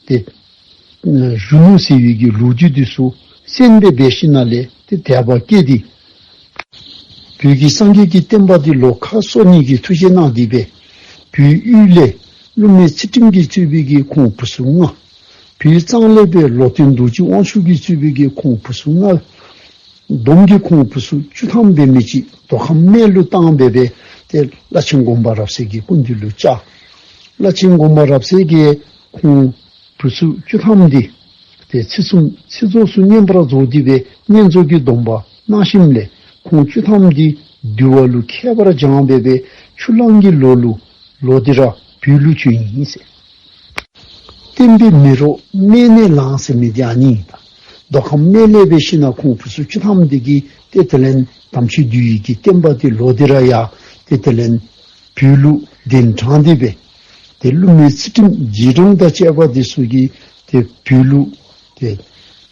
ཏེ་ཨ་བཞུགས་ནུག་ཟེར་བའི་གི་ལོ་རྒྱུས་འདི་ཚུ་གསན་སྦེ་འབད་ཞིནམ་ལས་ཏེ་དད་པ་སྐྱེས་ཏེ་བོད་ཀྱི་སངས་རྒྱས་ཀྱི་བསྟན་པ་འདི་ལོག་ཁ་གསོ་ནི་གི་ཐུགས་བཞེད་གནང་སྟེ་སྦེ་བོད་དབུས་ལས་སློབ་མའི་ཚུལ་ཁྲིམས་ཀྱིས་གཙོས་པའི་གི་ཁོང་བུ་ཚུ་ལྔ། བོད་གཙང་ལས་སྦེ་ལོག་སྟོན་རྡོ་རྗེ་དབང་ཕྱུག་གིས་གཙོས་པའི་གི་ཁོང་བུ་ཚུ་ལྔ། བསྡོམས་ཀྱིས་ཁོང་བུ་ཚུ་བཅུ་ཐམ་འབད་མི་ཅིག་མདོ་ཁམས་སྨད་ལུ་བཏང་སྦེ་སྦེ་ཏེ་བླ་ཆེན་དགོངས་པ་རབ་གསལ་གྱི་སྐུ་མདུན་ལུ་བཅར། བླ་ཆེན་དགོངས་པ་རབ་གསལ་གྱིས་ཁོང་བུ་ཚུ་བཅུ་ཐམ་འདི་ཏེ་ཚེ་གསུམ་ཚེ་རྫོགས་སུ་བསྙེན་པར་རྫོགས་ཏེ་སྦེ་བསྙེན་རྫོགས་ཀྱི་སྡོམ་པ་གནང་ཞིནམ་ལས་ཁོང་བཅུ་ཐམ་འདི་འདུལ་བ་ལུ་མཁས་པར་སྦྱངས་སྦེ་སྦེ་ཆུ་གླང་གི་ལོ་ལུ་ལོག་སྟེ་ར་བོད་ལུ་བྱོན་ཡི་ཟེར། བསྟན་པའི་མེ་རོ་སྨད་ནས་ལངས་ཟེར་མི་འདི་ཨ་ནི་ཨིན། ད་མདོ་ཁམས་སྨད་ལས་འབད་ཞིན་ན་ཁོང་བུ་ཚུ་བཅུ་ཐམ་འདི་གིས་ཏེ་དེ་ལས་དམ་ཆོས་འདུལ་བའི་གི་བསྟན་པ་འདི་ལོག་སྟེ་ར་ཡར་ཏེ་དེ་ལས་བོད་ལུ་གདན་དྲངས་ཏེ་སྦེ་ཏེ་ཀླུ་མོའི་ཚུལ་ཁྲིམས་རྗེས་འབྲང་དང་བཅས་པ་འདི་ཚུ་གིས་ཏེ་བོད་ལུ་ཏེ་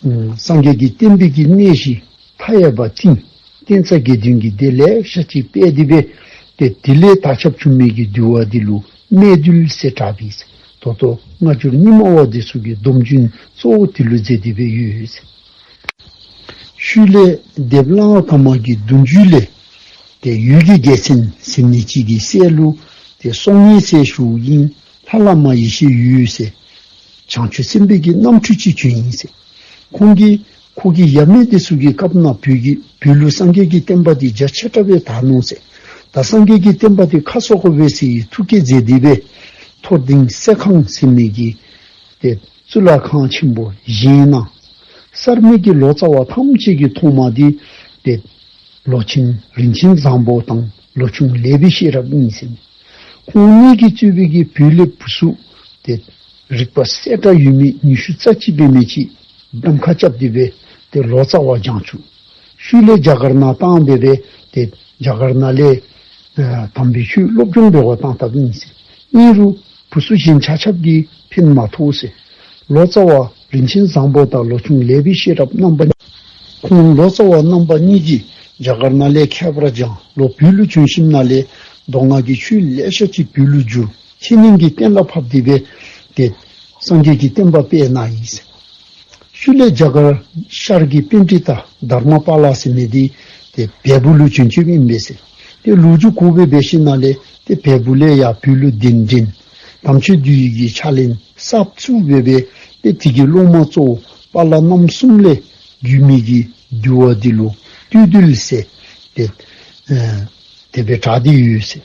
ཨམ་སངས་རྒྱས་ཀྱི་བསྟན་པའི་གི་གནས་གཞི་མཐའ་ཡས་པ་བཏིང་། བསྟན་རྩ་དགེ་འདུན་གྱི་སྡེ་ལེ་ཤ་ཅིག་སྤེལ་ཏེ་སྦེ་ཏེ་དེ་ལས་དར་ཁྱབ་བྱུང་མི་གི་འདུལ་བ་འདི་ལུ་སྨད་འདུལ་ཟེར་གྲགས་པས་ཟེར། ད་ལྟོ་སྔ་འགྱུར་རྙིང་མ་བ་འདི་ཚུ་གིས་སྡོམ་རྒྱུན་གཙོ་བོ་དེ་ལུ་མཛད་དེ་སྦེ་ཡོད་ཟེར། ཤུལ་ལས་སྡེ་པ་གླང་པོ་གར་མ་གི་གདུང་རྒྱུད་ལས་ཏེ་འོལ་གྱི་རྒྱལ་མཚན་ཟེར་མི་ཅིག་གི་སྲས་ལུ་ཏེ་སྲོག་ཉེན་ཟེར་ཞུཝ་ཨིན། ལྷ་བླ་མ་ཡེ་ཤེས་འོད་ཟེར་བྱང་ཆུབ་སེམས་དཔའི་གི་རྣམ་འཕྲུལ་ཅིག་བྱོན་ཡི་ཟེར། ཁོང་གིས་ཁོ་གི་ཡབ་མེས་འདི་ཚུ་གི་སྐབས་ནང་བོད་ཀྱི་བོད་ལུ་སངས་རྒྱས་ཀྱི་བསྟན་པ་འདི་རྒྱ་ཆེ་དྲགས་སྦེ་དར་ནུག་ཟེར། ད་སངས་རྒྱས་ཀྱི་བསྟན་པ་འདི་ཁ་གསོ་དགོ་པས་ཟེར་བའི་ཐུགས་བསྐྱེད་མཛད་དེ་སྦེ་མཐོ་ལྡིང་གསས་ཁང་ཟེར་མི་གི་ཏེ་གཙུག་ལག་ཁང་ཆེན་པོ་བཞེངས་གནང་། གསར་མའི་གི་ལོ་ཙཱ་བ་ཐམས་ཅད་ཀྱི་ཐོག་མ་འདི་ཏེ་ལོ་ཆེན་རིན་ཆེན་བཟང་པོ་དང་ལོ་ཆུང་ལེགས་པའི་ཤེས་རབ་ཨིན་ཟེར། ཁོང་གཉིས་ཀྱིས་གཙོས་པའི་གི་བོད་ལས་བུ་ཚུ་ཏེ་རིག་པ་གསལ་དྲགས་ཡོད་མི་ཉི་ཤུ་རྩ་གཅིག་འབད་མི་ཅིག་གདམ་ཁ་རྐྱབ་སྟེ་སྦེ་ཏེ་ལོ་ཙཱ་བ་བྱང་ཆུབ། ཤུལ་ལས་རྒྱ་གར་ནང་བཏང་སྦེ་སྦེ་ཏེ་རྒྱ་གར་ནང་ལས་ཨ་དམ་པའི་ཆོས་སློབ་སྦྱོང་འབད་བར་བཏང་བཏངམ་ཨིན་ཟེར། ཨིན་རུང་བུ་ཚུ་གཞན་ཆ་ཁྱབ་ཀྱིས་ཕན་མ་ཐོགས་ཟེར། ལོ་ཙཱ་བ་རིན་ཆེན་བཟང་པོ་དང་ལོ་ཆུང་ལེགས་པའི་ཤེས་རབ་རྣམ་པ་གཉིས། ཁོང་ལོ་ཙཱ་བ་རྣམ་པ་གཉིས་ཀྱིས་རྒྱ་གར་ནང་ལས་མཁས་པར་སྦྱངས། ལོག་བོད་ལུ་བྱོན་ཞིནམ་ལས་མདོ་སྔགས་ཀྱི་ཆོས་ལེ་ཤ་ཅིག་བོད་ལུ་བསྒྱུར། འཆད་ཉན་གྱི་གཏན་ལ་ཕབ་སྟེ་སྦེ་ཏེ་སངས་རྒྱས་ཀྱི་བསྟན་པ་སྤེལ་གནང་ཡི་ཟེར། ཤུལ་ལས་རྒྱ་གར་ཤར་གྱི་པཎྜི་ཏ་དྷརྨ་པཱ་ལ་ཟེར་མི་འདི་ཏེ་བལ་པོ་ལུ་བྱོན་བྱོནམ་ཨིན་པས་ཟེར། ཏེ་ལོ་རྒྱུས་གོ་སྦེ་འབད་ཞིནམ་ལས་ཏེ་བལ་པོ་ལས་ཡར་བོད་ལུ་གདན་འདྲེན། དམ་ཆོས་འདུལ་བའི་གི་ཕྱག་ལེན་གསརཔ་བཙུགས་སྦེ་སྦེ་ཏེ་དེ་གི་སློབ་མ་གཙོ་བོ་པཱ་ལ་རྣམ་གསུམ་ལས་བརྒྱུད་མི་གི་འདུལ་བ་འདི་ལུ་སྟོད་འདུལ་ཟེར་ཏེ་ཨ་དེ་སྦེ་གྲགས་ཏེ་ཡོད་ཟེར།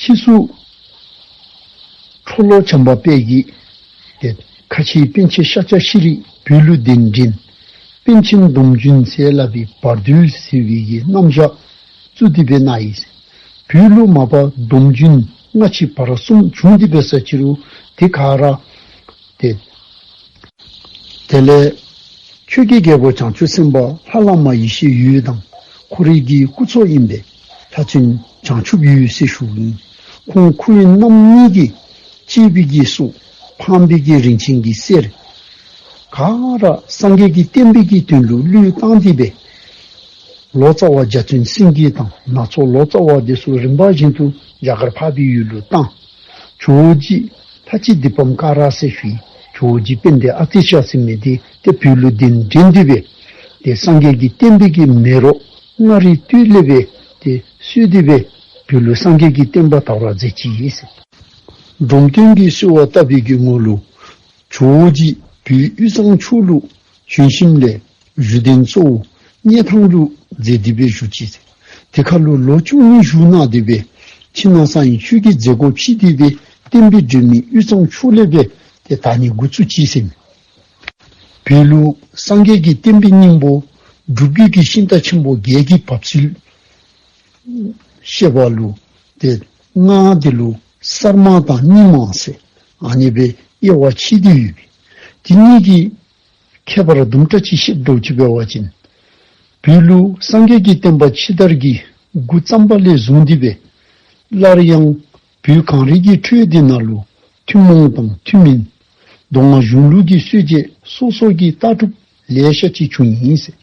ཕྱིས་སུ་ཁྲོ་ལོ་བྱམས་པ་དཔལ་གྱིས་ཏེ་ཁ་ཆེའི་པཎ་ཆེན་ཤཱཀྱ་ཤྲཱི་བོད་ལུ་གདན་འདྲེན། པཎ་ཆེན་སྡོམ་རྒྱུན་ཟེར་སླབ་པའི་བར་འདུལ་ཟེར་བའི་གི་རྣམ་གཞག་བཙུགས་ཏེ་སྦེ་གནང་ཡི་ཟེར། བོད་ལུ་མ་པ་སྡོམ་རྒྱུན་སྔ་ཕྱི་བར་གསུམ་བྱུང་སྟེ་འབད་ས་ཅི་རུང་དེ་ག་ར་ཏེ་དེ་ལས་ཆོས་ཀྱི་རྒྱལ་པོ་བྱང་ཆུབ་སེམས་དཔའ་ལྷ་བླ་མ་ཡེ་ཤེས་འོད་དང་ཁོ་རའི་གི་སྐུ་ཚབ་ཨིན་པས་ལྷ་བཙུན་བྱང་ཆུབ་འོད་ཟེར་ཞུཝ་ཨིན། ཁོང་ཁོ་བོ་རྣམ་གཉིས་ཀྱིས་གཅེས་པའི་གི་སྲོག་ཕངས་པའི་གི་རིན་ཆེན་གྱི་གསེར་ག་ར་སངས་རྒྱས་ཀྱི་བསྟན་པའི་གི་དོན་ལུ་བློས་བཏང་སྟེ་སྦེ་ལོ་ཙཱ་བ་འཇའ་ཚོན་སེང་གེ་དང་སྣ་ཚོགས་ལོ་ཙཱ་བ་དེ་ཚུ་རིམ་པ་བཞིན་དུ་རྒྱ་གར་འཕགས་པའི་ཡུལ་ལུ་བཏང་། ཇོ་བོ་རྗེ་ལྷ་བཅས་སྡིག་སྤངས་ཀ་ར་ཟེར་ཞུ་ཡི། ཇོ་བོ་རྗེ་དཔལ་ལྡན་ཨ་ཏི་ཤ་ཟེར་མི་འདི་ཏེ་བོད་ལུ་གདན་འདྲེན་ཏེ་སྦེ་ཏེ་སངས་རྒྱས་ཀྱི་བསྟན་པའི་གི་མེ་རོ་མངའ་རིས་སྟོད་ལས་སྦེ་ཏེ་གསོས་ཏེ་སྦེ་བོད་ལུ་སངས་རྒྱས་ཀྱི་བསྟན་པ་དར་བར་མཛད་ཅི་ཟེར། འབྲོམ་སྟོན་གྱིས་གསོལ་བ་བཏབ་པའི་གི་ངོ་ལུ་ཇོ་བོ་རྗེ་བོད་དབུས་གཙང་ཕྱོགས་ལུ་བྱོན་ཞིནམ་ལས་བཞུགས་གདན་གཙོ་བོ་སྙེ་ཐང་ལུ་མཛད་དེ་སྦེ་བཞུགས་ཅི་ཟེར། དེ་ཁར་ལུ་ལོ་བཅུ་གཉིས་བཞུགས་གནང་སྟེ་སྦེ་ཕྱི་ནང་གསང་བའི་ཆོས་ཀྱི་མཛད་སྒོ་ཕྱེ་སྟེ་སྦེ་བསྟན་པའི་སྒྲོན་མེ་དབུས་གཙང་ཕྱོགས་ལས་སྦེ་ཏེ་དར་ནི་འགོ་བཙུགས་ཅི་ཟེར། བོད་ལུ་སངས་རྒྱས་ཀྱི་བསྟན་པའི་སྙིང་པོ་སྒྲུབ་བརྒྱུད་ཀྱི་ཤིང་རྟ་ཆེན་པོ་བརྒྱད་ཀྱི་བབས་ཚུལ་བཤད་པ་ལུ་ཏེ་སྔགས་འདི་ལུ་གསར་མ་དང་རྙིང་མ་ཟེར་ཨ་ནི་སྦེ་དབྱེ་བ་ཕྱེ་སྟེ་ཡོད་པས། དེ་གཉིས་ཀྱི་ཁྱད་པར་དུམ་གྲ་ཅིག་བཤད་འགྱོ་ཅི་འབད་བ་ཅིན་བོད་ལུ་སངས་རྒྱས་ཀྱི་བསྟན་པ་ཕྱི་དར་གྱི་འགོ་བརྩམས་པ་ལས་བཟུང་སྟེ་སྦེ་སླར་ཡང་བོད་གངས་རི་གི་ཁྲོད་འདི་ནང་ལུ་ཐུན་མོང་དང་ཐུན་མིན་མདོ་སྔགས་གཞུང་ལུགས་ཀྱི་སྲོལ་འབྱེད་སོ་སོ་གི་ལྟ་གྲུབ་ལེ་ཤ་ཅིག་བྱུང་ཡི་ཟེར།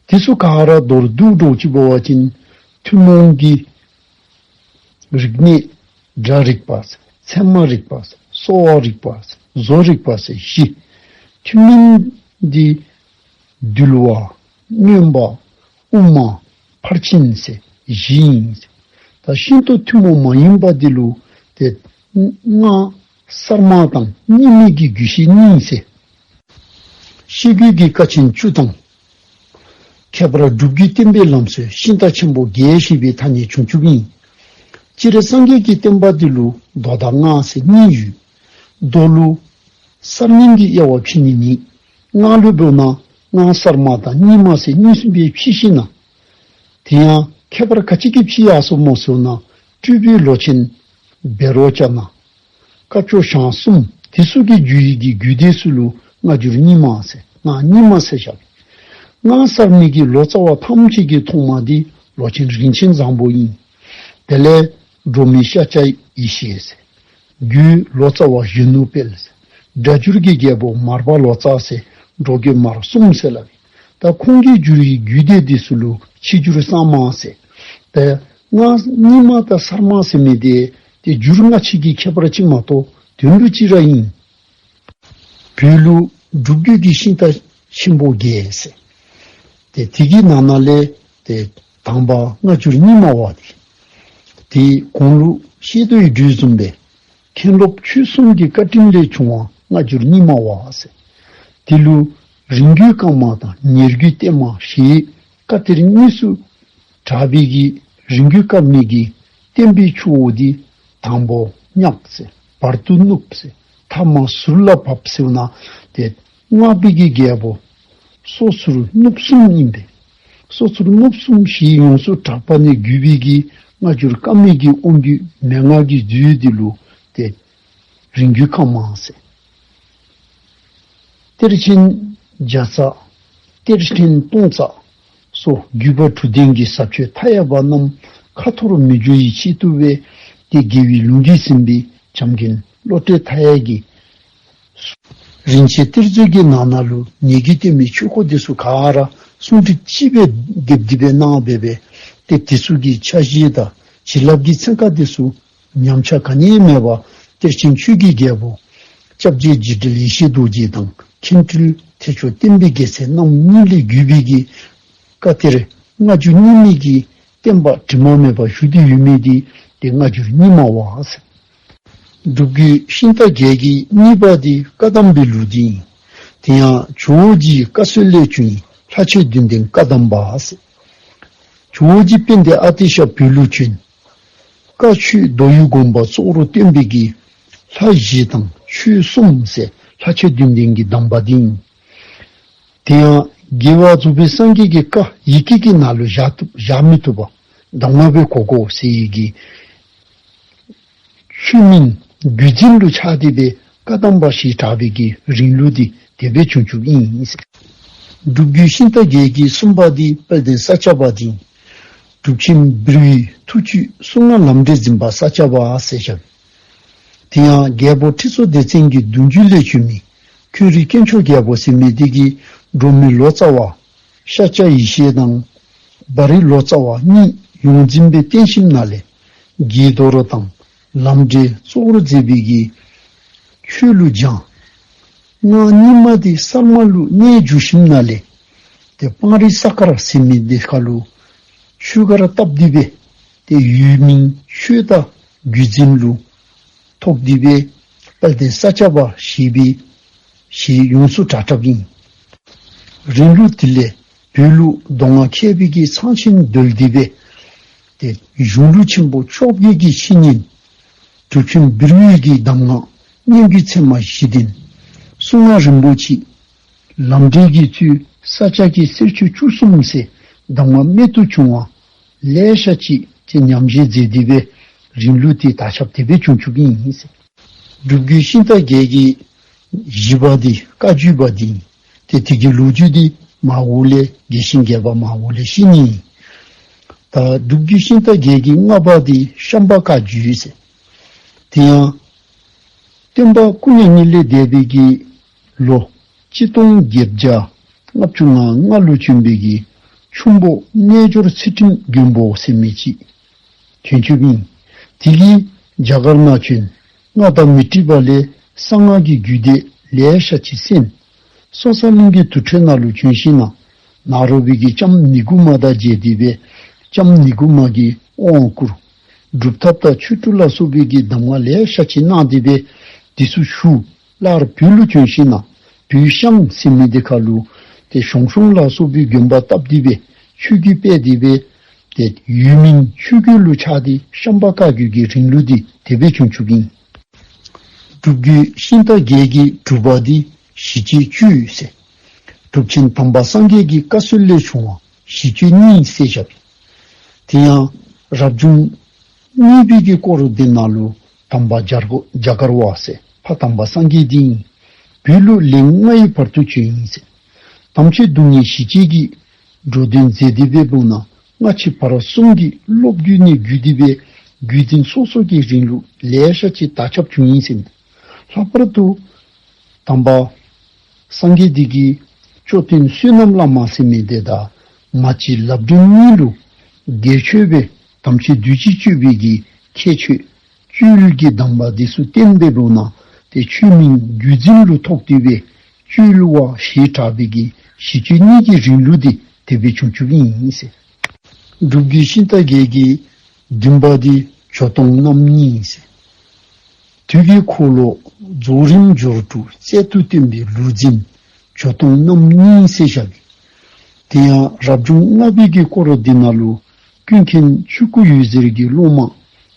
དེ་ཚུ་ག་ར་མདོར་བསྡུ་འགྱོ་ཅི་འབད་བ་ཅིན་ཐུན་མོང་གི་རིག་གནས་སྒྲ་རིག་པ་ཟེར་ཚད་མ་རིག་པ་ཟེར་གསོ་བ་རིག་པ་ཟེར་བཟོ་རིག་པ་ཟེར་བཞི། ཐུན་མིན་འདི་འདུལ་བ་སྨྱོན་པ་དབུ་མ་ཕར་ཕྱིན་ཟེར་བཞི་ཨིན་ཟེར། ད་ཤིན་ཏུ་ཐུན་མོང་མ་ཡིན་པ་འདི་ལུ་ཏེ་སྔགས་གསར་མ་དང་རྙིང་མའི་གི་རྒྱུད་བཤད་གཉིས་ཟེར། བཤད་རྒྱུད་ཀྱི་ཀ་ཆེན་བཅུ་དང་། ཁྱད་པར་སྒྲུབ་བརྒྱུད་བསྟན་པའི་ལམ་སྲོལ་ཤིང་རྟ་ཆེན་པོ་བརྒྱད་ཞེས་པའི་ཐ་སྙད་བྱུང་བཅུག་ཨིན། སྤྱིར་སངས་རྒྱས་ཀྱི་བསྟན་པ་འདི་ལུ་མདོ་དང་སྔགས་ཟེར་གཉིས་ཡོད། མདོ་ལུ་གསར་རྙིང་གི་དབྱེ་བ་ཕྱེ་ནི་མེད། སྔགས་ལུ་འབདཝ་ན་སྔགས་གསར་མ་དང་རྙིང་མ་ཟེར་གཉིས་སུ་སྦེ་ཕྱེ་ཞིན་ན། དེ་ཡང་ཁྱད་པར་ག་ཅི་གིས་ཕྱེ་ཡར་སོ་སྨོ་ཟེར་ན་སྤྲུལ་པའི་ལོ་ཆེན་བཻ་རོ་ཙ་ན། བཀའ་བཅུ་ཞང་གསུམ་ དེ་ཚུ་གི་བསྒྱུར་ཡིག་གི་རྒྱུད་སྡེ་ཚུ་ལུ་སྔ་འགྱུར་རྙིང་མ་ཟེར། སྔགས་རྙིང་མ་ཟེར་བཞག། སྔགས་གསར་མའི་གི་ལོ་ཙཱ་བ་ཐམས་ཅད་ཀྱི་ཐོག་མ་འདི་ལོ་ཆེན་རིན་ཆེན་བཟང་པོ་ཨིན། དེ་ལས་སྒྲོལ་མའི་ཤཱཀྱ་ཡེ་ཤེས་ཟེར། རྒྱུད་ལོ་ཙཱ་བ་གཞོན་ནུ་དཔལ་ཟེར། སྒྲ་བསྒྱུར་གྱི་རྒྱལ་པོ་མར་པ་ལོ་ཙཱ་ཟེར། འགྲོ་མགོན་མར་གསུམ་ཟེར་སླབ་ཨིན། ད་ཁོང་གི་བསྒྱུར་བའི་རྒྱུད་སྡེ་འདི་ཚུ་ལུ་ཕྱི་འགྱུར་གསར་མ་ཟེར། ད་སྔགས་རྙིང་མ་དང་གསར་མ་ཟེར་མི་འདི་ཏེ་བསྒྱུར་སྔ་ཕྱི་གི་ཁྱད་པར་ཅིག་མ་གཏོགས་དོན་ལུ་གཅིག་ར་ཨིན། བོད་ལུ་སྒྲུབ་བརྒྱུད་ཀྱི་ཤིང་རྟ་ཆེན་པོ་བརྒྱད་ཟེར། ཏེ་དེ་གི་ནང་ན་ལས་ཏེ་དང་པ་སྔ་འགྱུར་རྙིང་མ་བ་འདི། དེ་གོང་ལུ་བཤད་དོ་ཡི་འགྲོས་བཟུམ་སྦེ་མཁན་སློབ་ཆོས་གསུམ་གྱི་བཀའ་དྲིན་ལས་བྱུང་བ་སྔ་འགྱུར་རྙིང་མ་བ་ཟེར། དེ་ལུ་རིང་བརྒྱུད་བཀའ་མ་དང་ཉེ་བརྒྱུད་བརྟན་མ་ཞེས་བཀའ་གཏེར་གཉིས་སུ་གྲགས་པའི་གི་རིང་བརྒྱུད་བཀའ་མའི་གི་བསྟན་པའི་ཆུ་བོ་འདི་དང་པོ་ཉག་ཟེར། བར་དུ་ནུབ་ཟེར། ཐ་མ་ཟུར་ལ་བབས་ཟེར་ན་ཏེ་སྔགས་པའི་གི་རྒྱལ་པོ་སོ་ཟུར་གནུབས་གསུམ་ཨིན་པས། སོ་ཟུར་གནུབས་གསུམ་ཞེས་ཡོངས་སུ་གྲགས་པ་ནས་བརྒྱུད་པའི་གི་སྔ་འགྱུར་བཀའ་མའི་གི་དབང་བསྒྱུར་མན་ངག་གི་མཛོད་འདི་ལུ་ཏེ་རིང་བརྒྱུད་བཀའ་མ་ཟེར། གཏེར་ཆེན་བརྒྱ་རྩ། གཏེར་ཆེན་སྟོང་རྩ་སོགས་བརྒྱུད་པ་དྲུག་ལྡན་གྱི་ཟབ་ཆོས་མཐའ་ཡས་པ་རྣམས་ཁ་འཐོར་མི་འགྱུར་བའི་ཆེད་དུ་སྦེ་ཏེ་རྒྱལ་བའི་ལུང་གིས་ཟིན་པའི་བྱམས་མགོན་བློ་གྲོས་མཐའ་ཡས་ཀྱིས་རིན་ཆེན་གཏེར་མཛོད་ཀྱི་ནང་ན་ལུ་ཉེ་བརྒྱུད་བརྟན་མའི་ཆོས་སྐོར་འདི་ཚུ་ག་ར་གསུང་སྒྲོས་གཅིག་སྦེ་སྡེབ་སྡེབ་སྦེ་གནང་སྦེ་སྦེ་ཏེ་དེ་ཚུ་གི་ཆ་ཤས་དང་བྱིན་རླབས་ཀྱི་ཚན་ཁ་འདི་ཚུ་ཉམས་ཆག་ག་ནི་ཡང་མེད་པར་གཏེར་ཆེན་ཆོས་ཀྱི་རྒྱལ་པོ་སྐྱབས་རྗེ་འཇིགས་བྲལ་ཡེ་ཤེས་རྡོ་རྗེ་དང་མཁན་སྤྲུལ་ཐེག་མཆོག་བསྟན་པའི་རྒྱལ་མཚན་རྣམ་གཉིས་ལས་བརྒྱུད་པའི་གི་བཀའ་གཏེར་སྔ་འགྱུར་རྙིང་མའི་གི་བསྟན་པ་དྲི་མ་མེད་པར་བཞུགས་ཏེ་ཡོད་མི་འདི་ཏེ་སྔ་འགྱུར་རྙིང་མ་བ་ཟེར། སྒྲུབ་བརྒྱུད་ཤིང་རྟ་བརྒྱད་ཀྱི་གཉིས་པ་འདི་བཀའ་གདམས་པའི་ལུགས་འདི་ཨིན། དེ་ཡང་ཇོ་བོ་རྗེའི་བཀའ་སྲོལ་ལས་བྱུང་ཡི། ལྷ་ཆོས་བདུན་ལྡན་བཀའ་གདམས་པ་ཟེར། ཇོ་བོ་རྗེ་དཔལ་ལྡན་ཨ་ཏི་ཤ་བོད་ལུ་བྱོན། བཀའ་ཆོས་མདོ་དབུས་དགོན་པ་གཙོ་བོར་བསྟན་པའི་གི་ལྷ་བཞི་དང་ཆོས་གསུམ་ཟེར་ལྷ་ཆོས་བདུན་ལྡན་གྱི་གདམས་པ་འདི་ཨིན། དེ་ཡང་རྒྱལ་བ་རྫོགས་པའི་སངས་རྒྱས་ཀྱི་བཀའ་ཡི་གེ་གི་ནང་ལུ་བཞག་བཞག་མི་བཏུབ་པར་གདམས་ངག་སྦེ་གོ་དགོ་ཟེར་བའི་གི་ཆོས་མིན་བརྒྱུད་འཛིན་ལུ་ཆགས་ཏེ་སྦེ་བཀའ་གདམས་པ་ཞེས་གྲགས་པའི་གི་རིང་ལུགས་འདི་དེ་སྦེ་བྱུང་བྱུངམ་ཨིན། སྒྲུབ་བརྒྱུད་ཤིང་རྟ་བརྒྱད་ཀྱི་གསུམ་པ་འདི་དཔལ་ལྡན་ས་སྐྱ་པ་འདི་ཨིན། གྲུབ་ཆེན་བིར་བུའི་ཐུགས་བཅུད་གསུང་ངག་ལམ་འབྲས་འཛིན་པ་ས་སྐྱ་པ་ཟེར་བྱ། དེ་ཡང་རྒྱལ་པོ་ཁྲི་སྲོང་ལྡེ་བཙན་གྱི་གདུང་བརྒྱུད་ལས་བྱོན་མི་ཁྱོད་རིགས་དཀོན་མཆོག་རྒྱལ་པོ་ཟེར་མི་འདི་གིས་འབྲོག་མི་ལོ་ཙཱ་བ་ཤཱཀྱ་ཡེ་ཤེས་དང་བ་རི་ལོ་ཙཱ་བ་གཉིས་ཡོངས་འཛིན་སྦེ་བསྟེན་ཞིནམ་ན་ལས་དགྱེས་རྡོར་དང་ལམ་འབྲས་གཙོ་བོར་མཛད་པའི་གི་ཆོས་ལུ་སྦྱངས། སྔགས་རྙིང་མ་འདི་གསར་མ་ལུ་གནས་འགྱུར་ཞིནམ་ན་ལས་ཏེ་སྤང་རི་ས་དཀར་ཟེར་མི་འདི་ཁ་ལུ་ཆོས་སྒར་བཏབ་སྟེ་སྦེ་ཏེ་ཡུལ་མིང་ཆོས་བདག་བརྒྱུད་འཛིན་ལུ་ཐོགས་ཏེ་སྦེ་དཔལ་ལྡན་ས་སྐྱ་པ་ཞེས་པའི་ཞེས་ཡོངས་སུ་གྲགས་གྲགསཔ་ཨིན། རིང་ལུགས་དེ་ལས་བོད་ལུ་མདོ་སྔགས་མཁས་པའི་གི་ཚང་ཆེན་བརྡོལ་ཏེ་སྦེ་ཏེ་གཞུང་ལུགས་ཆེན་པོ་བཅོ་བརྒྱད་ཀྱི་འཆད་ཉན་གྲུབ་ཆེན་བིར་བུའི་གི་གདམས་ངག་སྙན་བརྒྱུད་ཚད་མ་བཞི་ལྡན་གསུང་ངག་རིན་པོ་ཆེ་ལམ་འབྲས་ཀྱི་ཚུལ་ས་སྐྱ་ཀྱི་གསེར་ཆོས་བཅུ་གསུམ་ཟེར་གདམས་ངག་རྨད་དུ་བྱུང་བ་ལེ་ཤ་ཅིག་ཅིག་ཉམས་བཞེས་མཛད་དེ་སྦེ་རིང་ལུགས་དེ་དར་ཁྱབ་དེ་སྦེ་བྱུང་བྱུངམ་ཨིན་ཟེར། སྒྲུབ་བརྒྱུད་ཤིང་རྟ་བརྒྱད་ཀྱི་བཞི་པ་འདི་བཀའ་བརྒྱུད་པ་འདི་ཨིན། ཏེ་དེ་གི་ལོ་རྒྱུས་འདི་མར་འོག་ལས་རྒྱས་ཤིང་རྒྱས་པ་མར་འོག་ལས་ཤེས་ནི་ཨིན། ད་སྒྲུབ་བརྒྱུད་ཤིང་རྟ་བརྒྱད་ཀྱི་ལྔ་པ་འདི་ཤམྦྷ་བཀའ་བརྒྱུད་ཟེར། དེ་ཡང་སྟོན་པ་སྐུ་མྱ་ངན་ལས་འདས་པའི་གི་ལོ་གཅིག་སྟོང་བརྒྱད་བརྒྱ་ལྔ་བཅུ་ང་ལྔ་ལུ་བྱོན་པའི་གི་ཁྱུང་པོ་རྣལ་འབྱོར་ཚུལ་ཁྲིམས་མགོན་པོ་ཟེར་མི་ཅིག་བྱོན་བྱོནམ་ཨིན། དེ་གིས་རྒྱ་གར་ནང་བྱོན། སྔགས་དང་མི་འཁྲིལ་བ་ལས་གསང་སྔགས་ཀྱི་རྒྱུད་སྡེ་ལེ་ཤ་ཅིག་གསན། སོ་ས་གླིང་གི་དུར་ཁྲོད་ནང་ལུ་བྱོན་ཞིནམ་ན་ནཱ་རོ་པའི་གི་ལྕམ་ནི་གུ་མ་དང་མཇལ་ཏེ་སྦེ་ལྕམ་ནི་གུ་མ་གིས་དབང་བསྐུར། སྒྲུབ་ཐབས་དང་ཆོས་དྲུག་ལ་སོགས་པའི་གི་གདམས་ངག་ལེ་ཤ་ཅིག་གནང་སྟེ་སྦེ་དེ་ཚུ་ཞུ། སླར་བོད་ལུ་བྱོན་ཞིནམ་ན་བོད་ཤང་ཟེར་མི་འདི་ཁ་ལུ་ཏེ་ཞང་ཞུང་ལ་སོགས་པའི་དགོན་པ་བཏབ་སྟེ་སྦེ་ཆོས་བརྒྱུད་སྤེལ་ཏེ་སྦེ་ཏེ་ཡུལ་མིང་ཆོས་བརྒྱུད་ལུ་ཆགས་ཏེ་ཤམྦྷ་བཀའ་བརྒྱུད་ཀྱི་རིང་ལུགས་འདི་དེ་སྦེ་བྱུང་བྱུངམ་ཨིན། སྒྲུབ་བརྒྱུད་ཤིང་རྟ་བརྒྱད་ཀྱི་དྲུག་པ་འདི་ཞི་བྱེད་བཅུ་ཟེར། གྲུབ་ཆེན་དམ་པ་སངས་རྒྱས་ཀྱི་བཀའ་སྲོལ་ལས་བྱུང་བ་ཞི་བྱེད་གཉིས་ཟེར་བྱ། དེ་ཡང་རབ་བྱུང་གཉིས་པའི་གི་སྐོར་འདི་ནང་ལུ་དམ་པ་རྒྱ་གར་རྒྱ་གར་བ་ཟེར། ཕ་དམ་པ་སངས་རྒྱས་འདི་ཨིན། བོད་ལུ་ལན་ལྔའི་བར་དུ་བྱོན་ཡི་ཟེར། དམ་ཆོས་རྡུལ་སྙེད་ཞི་བྱེད་ཀྱི་འགྲོ་དོན་མཛད་དེ་འབདཝ་ད་སྔ་ཕྱི་བར་གསུམ་གྱི་སློབ་བརྒྱུད་ནས་བརྒྱུད་དེ་སྦེ་བརྒྱུད་འཛིན་སོ་སོ་གི་རིང་ལུགས་ལེ་ཤ་ཅིག་དར་ཁྱབ་བྱུང་ཡི་ཟེར། ལྷག་པར་དུ་དམ་པ་སངས་རྒྱས་འདི་གིས་མཆོད་རྟེན་བསོད་ནམས་བླ་མ་ཟེར་མི་འདི་དང་མ་གཅིག་ལབ་སྒྲོན་གཉིས་ལུ་སྒེར་ཆོས་སྦེ་དམ་ཆོས་རྡུལ་གཅིག་སྤྱོད་པའི་གི་ཁྱད་ཆོས་སྤྱོད་ཡུལ་གྱི་གདམས་པ་འདི་ཚུ་བསྟན་འབདཝ་ད་ཏེ་ཆོས་མིང་བརྒྱུད་འཛིན་ལུ་ཐོགས་ཏེ་སྦེ་སྤྱོད་ཡུལ་བ་ཞེས་གྲགས་པའི་གི་ཞི་སྤྱོད་གཉིས་ཀྱི་རིང་ལུགས་འདི་དེ་སྦེ་བྱུང་བྱུངམ་ཨིན་ཟེར། སྒྲུབ་བརྒྱུད་ཤིང་རྟ་བརྒྱད་ཀྱི་བདུན་པ་འདི་ཇོ་དོང་རྣམ་གཉིས་ཟེར། དུས་ཀྱི་འཁོར་ལོ་རྫོགས་རིམ་སྦྱོར་དྲུག་རྩལ་དུ་བཏོན་པའི་ལུགས་འཛིན་ཇོ་དོང་རྣམ་གཉིས་ཟེར་བཞག་གི། དེ་ཡང་རབ་བྱུང་ལྔ་པའི་གི་སྐོར་འདི་ནང་ལུ་ཀུན་མཁྱེན་ཆོས་སྐུ་འོད་ཟེར་གྱི་སློབ་མ་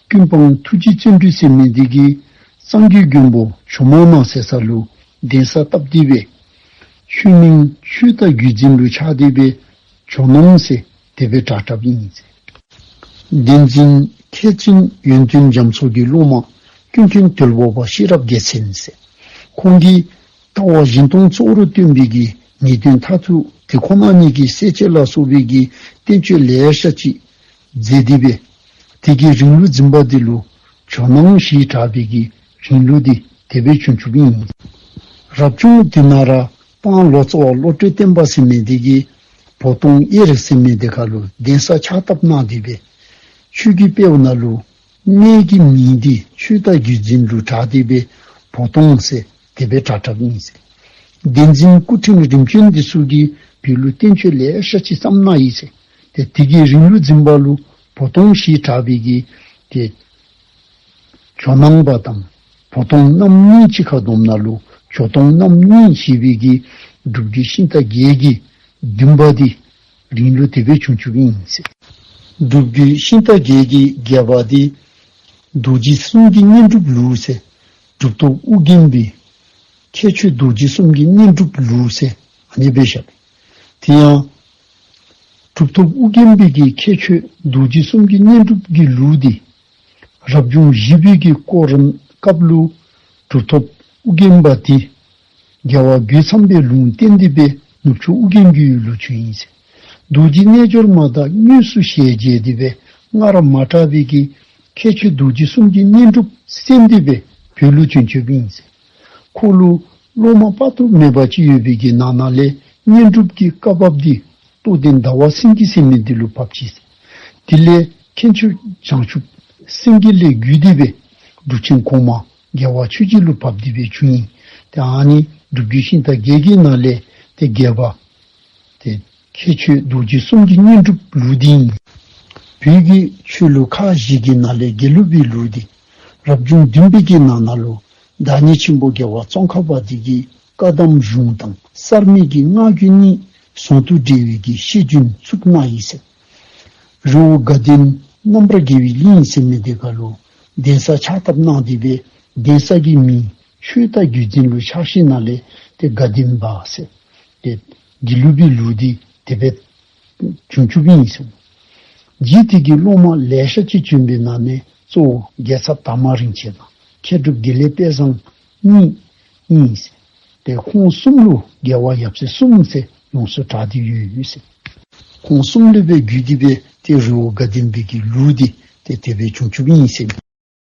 ཀུན་སྤངས་ཐུགས་རྗེ་བརྩོན་འགྲུས་ཟེར་མི་འདི་གིས་གཙང་གི་མགོན་པོ་ཇོ་མོ་ནང་ཟེར་ས་ལུ་གདན་ས་བཏབ་སྟེ་སྦེ་ཆོས་མིང་ཆོས་རྟ་བརྒྱུད་འཛིན་ལུ་ཆགས་ཏེ་སྦེ་ཇོ་ནང་ཟེར་དེ་སྦེ་གྲགས་གྲགསཔ་ཨིན་ཟེར། གདན་འཛིན་མཁས་བཙུན་ཡོན་ཏན་རྒྱ་མཚོ་གི་སློབ་མ་ཀུན་མཁྱེན་དོལ་པོ་པ་ཤེས་རབ་རྒྱལ་མཚན་ཟེར། ཁོང་གིས་ལྟ་བ་གཞན་སྟོང་གཙོ་བོར་སྟོན་པའི་གི་ངེས་དོན་མཐར་ཐུག་དེ་ཁོ་ན་ཉིད་ཀྱི་གསལ་བྱེད་ལ་སོགས་པའི་གི་བསྟན་བཅོས་ལེ་ཤ་ཅིག་མཛད་དེ་སྦེ་དེ་གི་རིང་ལུགས་འཛིན་པ་འདི་ལུ་ཇོ་ནང་ཞེས་གྲགས་པའི་གི་རིང་ལུགས་འདི་དེ་སྦེ་བྱུང་བྱུངམ་ཨིན། རབ་བྱུང་དེ་ནང་ར་སྤང་ལོ་ཙཱ་བ་བློ་གྲོས་བརྟན་པ་ཟེར་མི་འདི་གིས་བོ་དོང་གཡེར་ཟེར་མི་འདི་ཁ་ལུ་གདན་ས་ཕྱག་བཏབ་གནང་སྟེ་སྦེ་ཆོས་ཀྱི་དཔལ་ནང་ལུ་གནས་ཀྱི་མིང་འདི་ཆོས་རྟ་བརྒྱུད་འཛིན་ལུ་གྲགས་ཏེ་སྦེ་བོ་དོང་ཟེར་དེ་སྦེ་གྲགས་གྲགསཔ་ཨིན་ཟེར། གདན་འཛིན་སྐུ་ཕྲེང་རིམ་བྱོན་འདི་ཚུ་གིས་བོད་ལུ་བསྟན་བཅོས་ལེ་ཤ་ཅིག་བརྩམས་གནང་ཡི་ཟེར། ཏེ་དེ་གི་རིང་ལུགས་འཛིན་པ་ལུ་བོ་དོང་ཞེས་གྲགས་པའི་གི་ཏེ་ཇོ་ནང་པ་དང་བོ་དོང་རྣམ་གཉིས་གཅིག་ཁར་བསྡོམས་ན་ལུ་ཇོ་དོང་རྣམ་གཉིས་ཞེས་པའི་གི་སྒྲུབ་བརྒྱུད་ཤིང་རྟ་བརྒྱད་ཀྱི་བདུན་པ་འདི་རིང་ལུགས་དེ་སྦེ་བྱུང་བྱུངམ་ཨིན་ཟེར། སྒྲུབ་བརྒྱུད་ཤིང་རྟ་བརྒྱད་ཀྱི་བརྒྱད་པ་འདི་རྡོ་རྗེ་གསུམ་གྱི་བསྙེན་སྒྲུབ་ལུགས་ཟེར། གྲུབ་ཐོབ་ཨོ་རྒྱན་པའི་ཁྱད་ཆོས་རྡོ་རྗེ་གསུམ་གྱི་བསྙེན་སྒྲུབ་ལུགས་ཟེར་ཨ་ནི་སྦེ་བཞག། དེ་ཡང་གྲུབ་ཐོབ་ཨོ་རྒྱན་པའི་གི་ཁྱད་ཆོས་རྡོ་རྗེ་གསུམ་གྱི་བསྙེན་སྒྲུབ་ཀྱི་ལུགས་འདི་རབ་བྱུང་བཞི་པའི་གི་སྐོར་སྐབས་ལུ་གྲུབ་ཐོབ་ཨོ་རྒྱན་པ་འདི་རྒྱལ་བ་རྒོད་ཚང་པའི་ལུང་བསྟན་ཏེ་སྦེ་ནུབ་ཕྱོགས་ཨོ་རྒྱན་གྱི་ཡུལ་ལུ་བྱོན་ཡི་ཟེར། རྡོ་རྗེ་རྣལ་འབྱོར་མ་དང་དངོས་སུ་ཞལ་མཇལ་ཏེ་སྦེ་སྔར་མ་གྲགས་པའི་གི་ཁྱད་ཆོས་རྡོ་རྗེ་གསུམ་གྱི་བསྙེན་སྒྲུབ་གསན་ཏེ་སྦེ་བོད་ལུ་བྱོན་བྱོནམ་ཨིན་ཟེར། ཁོ་ལུ་སློབ་མ་དཔག་ཏུ་མེད་པ་ཅིག་ཡོད་པའི་གི་ནང་ན་ལས་བསྙེན་སྒྲུབ་ཀྱི་བཀའ་བབས་འདི་རྟོགས་ལྡན་ཟླ་བ་སེང་གེ་ཟེར་མི་འདི་ལུ་བབས་ཅི་ཟེར། དེ་ལས་མཁན་ཆེན་བྱང་ཆུབ་སེང་གེ་ལས་བརྒྱུད་དེ་སྦེ་གྲུབ་ཆེན་གོང་མ་རྒྱལ་བ་ཆོས་རྗེ་ལུ་བབས་ཏེ་སྦེ་བྱུང་ཡི། ཏེ་ཨ་ནི་སྒྲུབ་བརྒྱུད་ཤིང་རྟ་བརྒྱད་ཀྱི་ནང་ལས་ཏེ་བརྒྱད་པ་ཏེ་ཁྱད་ཆོས་རྡོ་རྗེ་གསུམ་གྱི་བསྙེན་སྒྲུབ་ལུགས་འདི་ཨིན། བོད་ཀྱི་ཆོས་ལུགས་ཁག་བཞི་གི་ནང་ལས་དགེ་ལུགས་པའི་ལུགས་འདི་རབ་བྱུང་བདུན་པའི་གི་ནང་ན་ལུ་བདག་ཉིད་ཆེན་པོ་རྒྱལ་བ་ཙོང་ཁ་པ་འདི་གིས་བཀའ་གདམས་གཞུང་དང་གསར་མའི་གི་སྔགས་རྒྱུད་གཉིས་ཟུང་དུ་འབྲེལ་བའི་གི་བཤད་རྒྱུན་བཙུགས་གནང་ཡི་ཟེར། རི་བོ་དགའ་ལྡན་རྣམ་པར་རྒྱལ་བའི་གླིང་ཟེར་མི་འདི་ཁ་ལུ་གདན་ས་ཕྱག་བཏབ་གནང་སྟེ་སྦེ་གདན་ས་གི་མིང་ཆོས་རྟ་བརྒྱུད་འཛིན་ལུ་ཆགས་ཞིནམ་ལས་ཏེ་དགའ་ལྡན་པ་ཟེར་ཏེ་དགེ་ལུགས་པའི་ལུགས་འདི་དེ་སྦེ་བྱུང་བྱུངམ་ཨིན་ཟེར། རྗེ་འདི་གི་སློབ་མ་ལེ་ཤ་ཅིག་བྱོན་པའི་ནང་ནས་གཙོ་བོ་རྒྱལ་ཚབ་དར་མ་རིན་ཆེན་དང་མཁས་གྲུབ་དགེ་ལེགས་དཔལ་བཟང་གཉིས་ཨིན་ཟེར། ཏེ་ཁོང་གསུམ་ལུ་རྒྱལ་བ་ཡབ་སྲས་གསུམ་ཟེར་ཡོངས་སུ་གྲགས་ཏེ་ཡོད་ཟེར། ཁོང་གསུམ་ལས་སྦེ་བརྒྱུད་དེ་སྦེ་ཏེ་རི་བོ་དགའ་ལྡན་པའི་གི་ལུགས་འདི་ཏེ་དེ་སྦེ་བྱུང་བྱུངམ་ཨིན་ཟེར།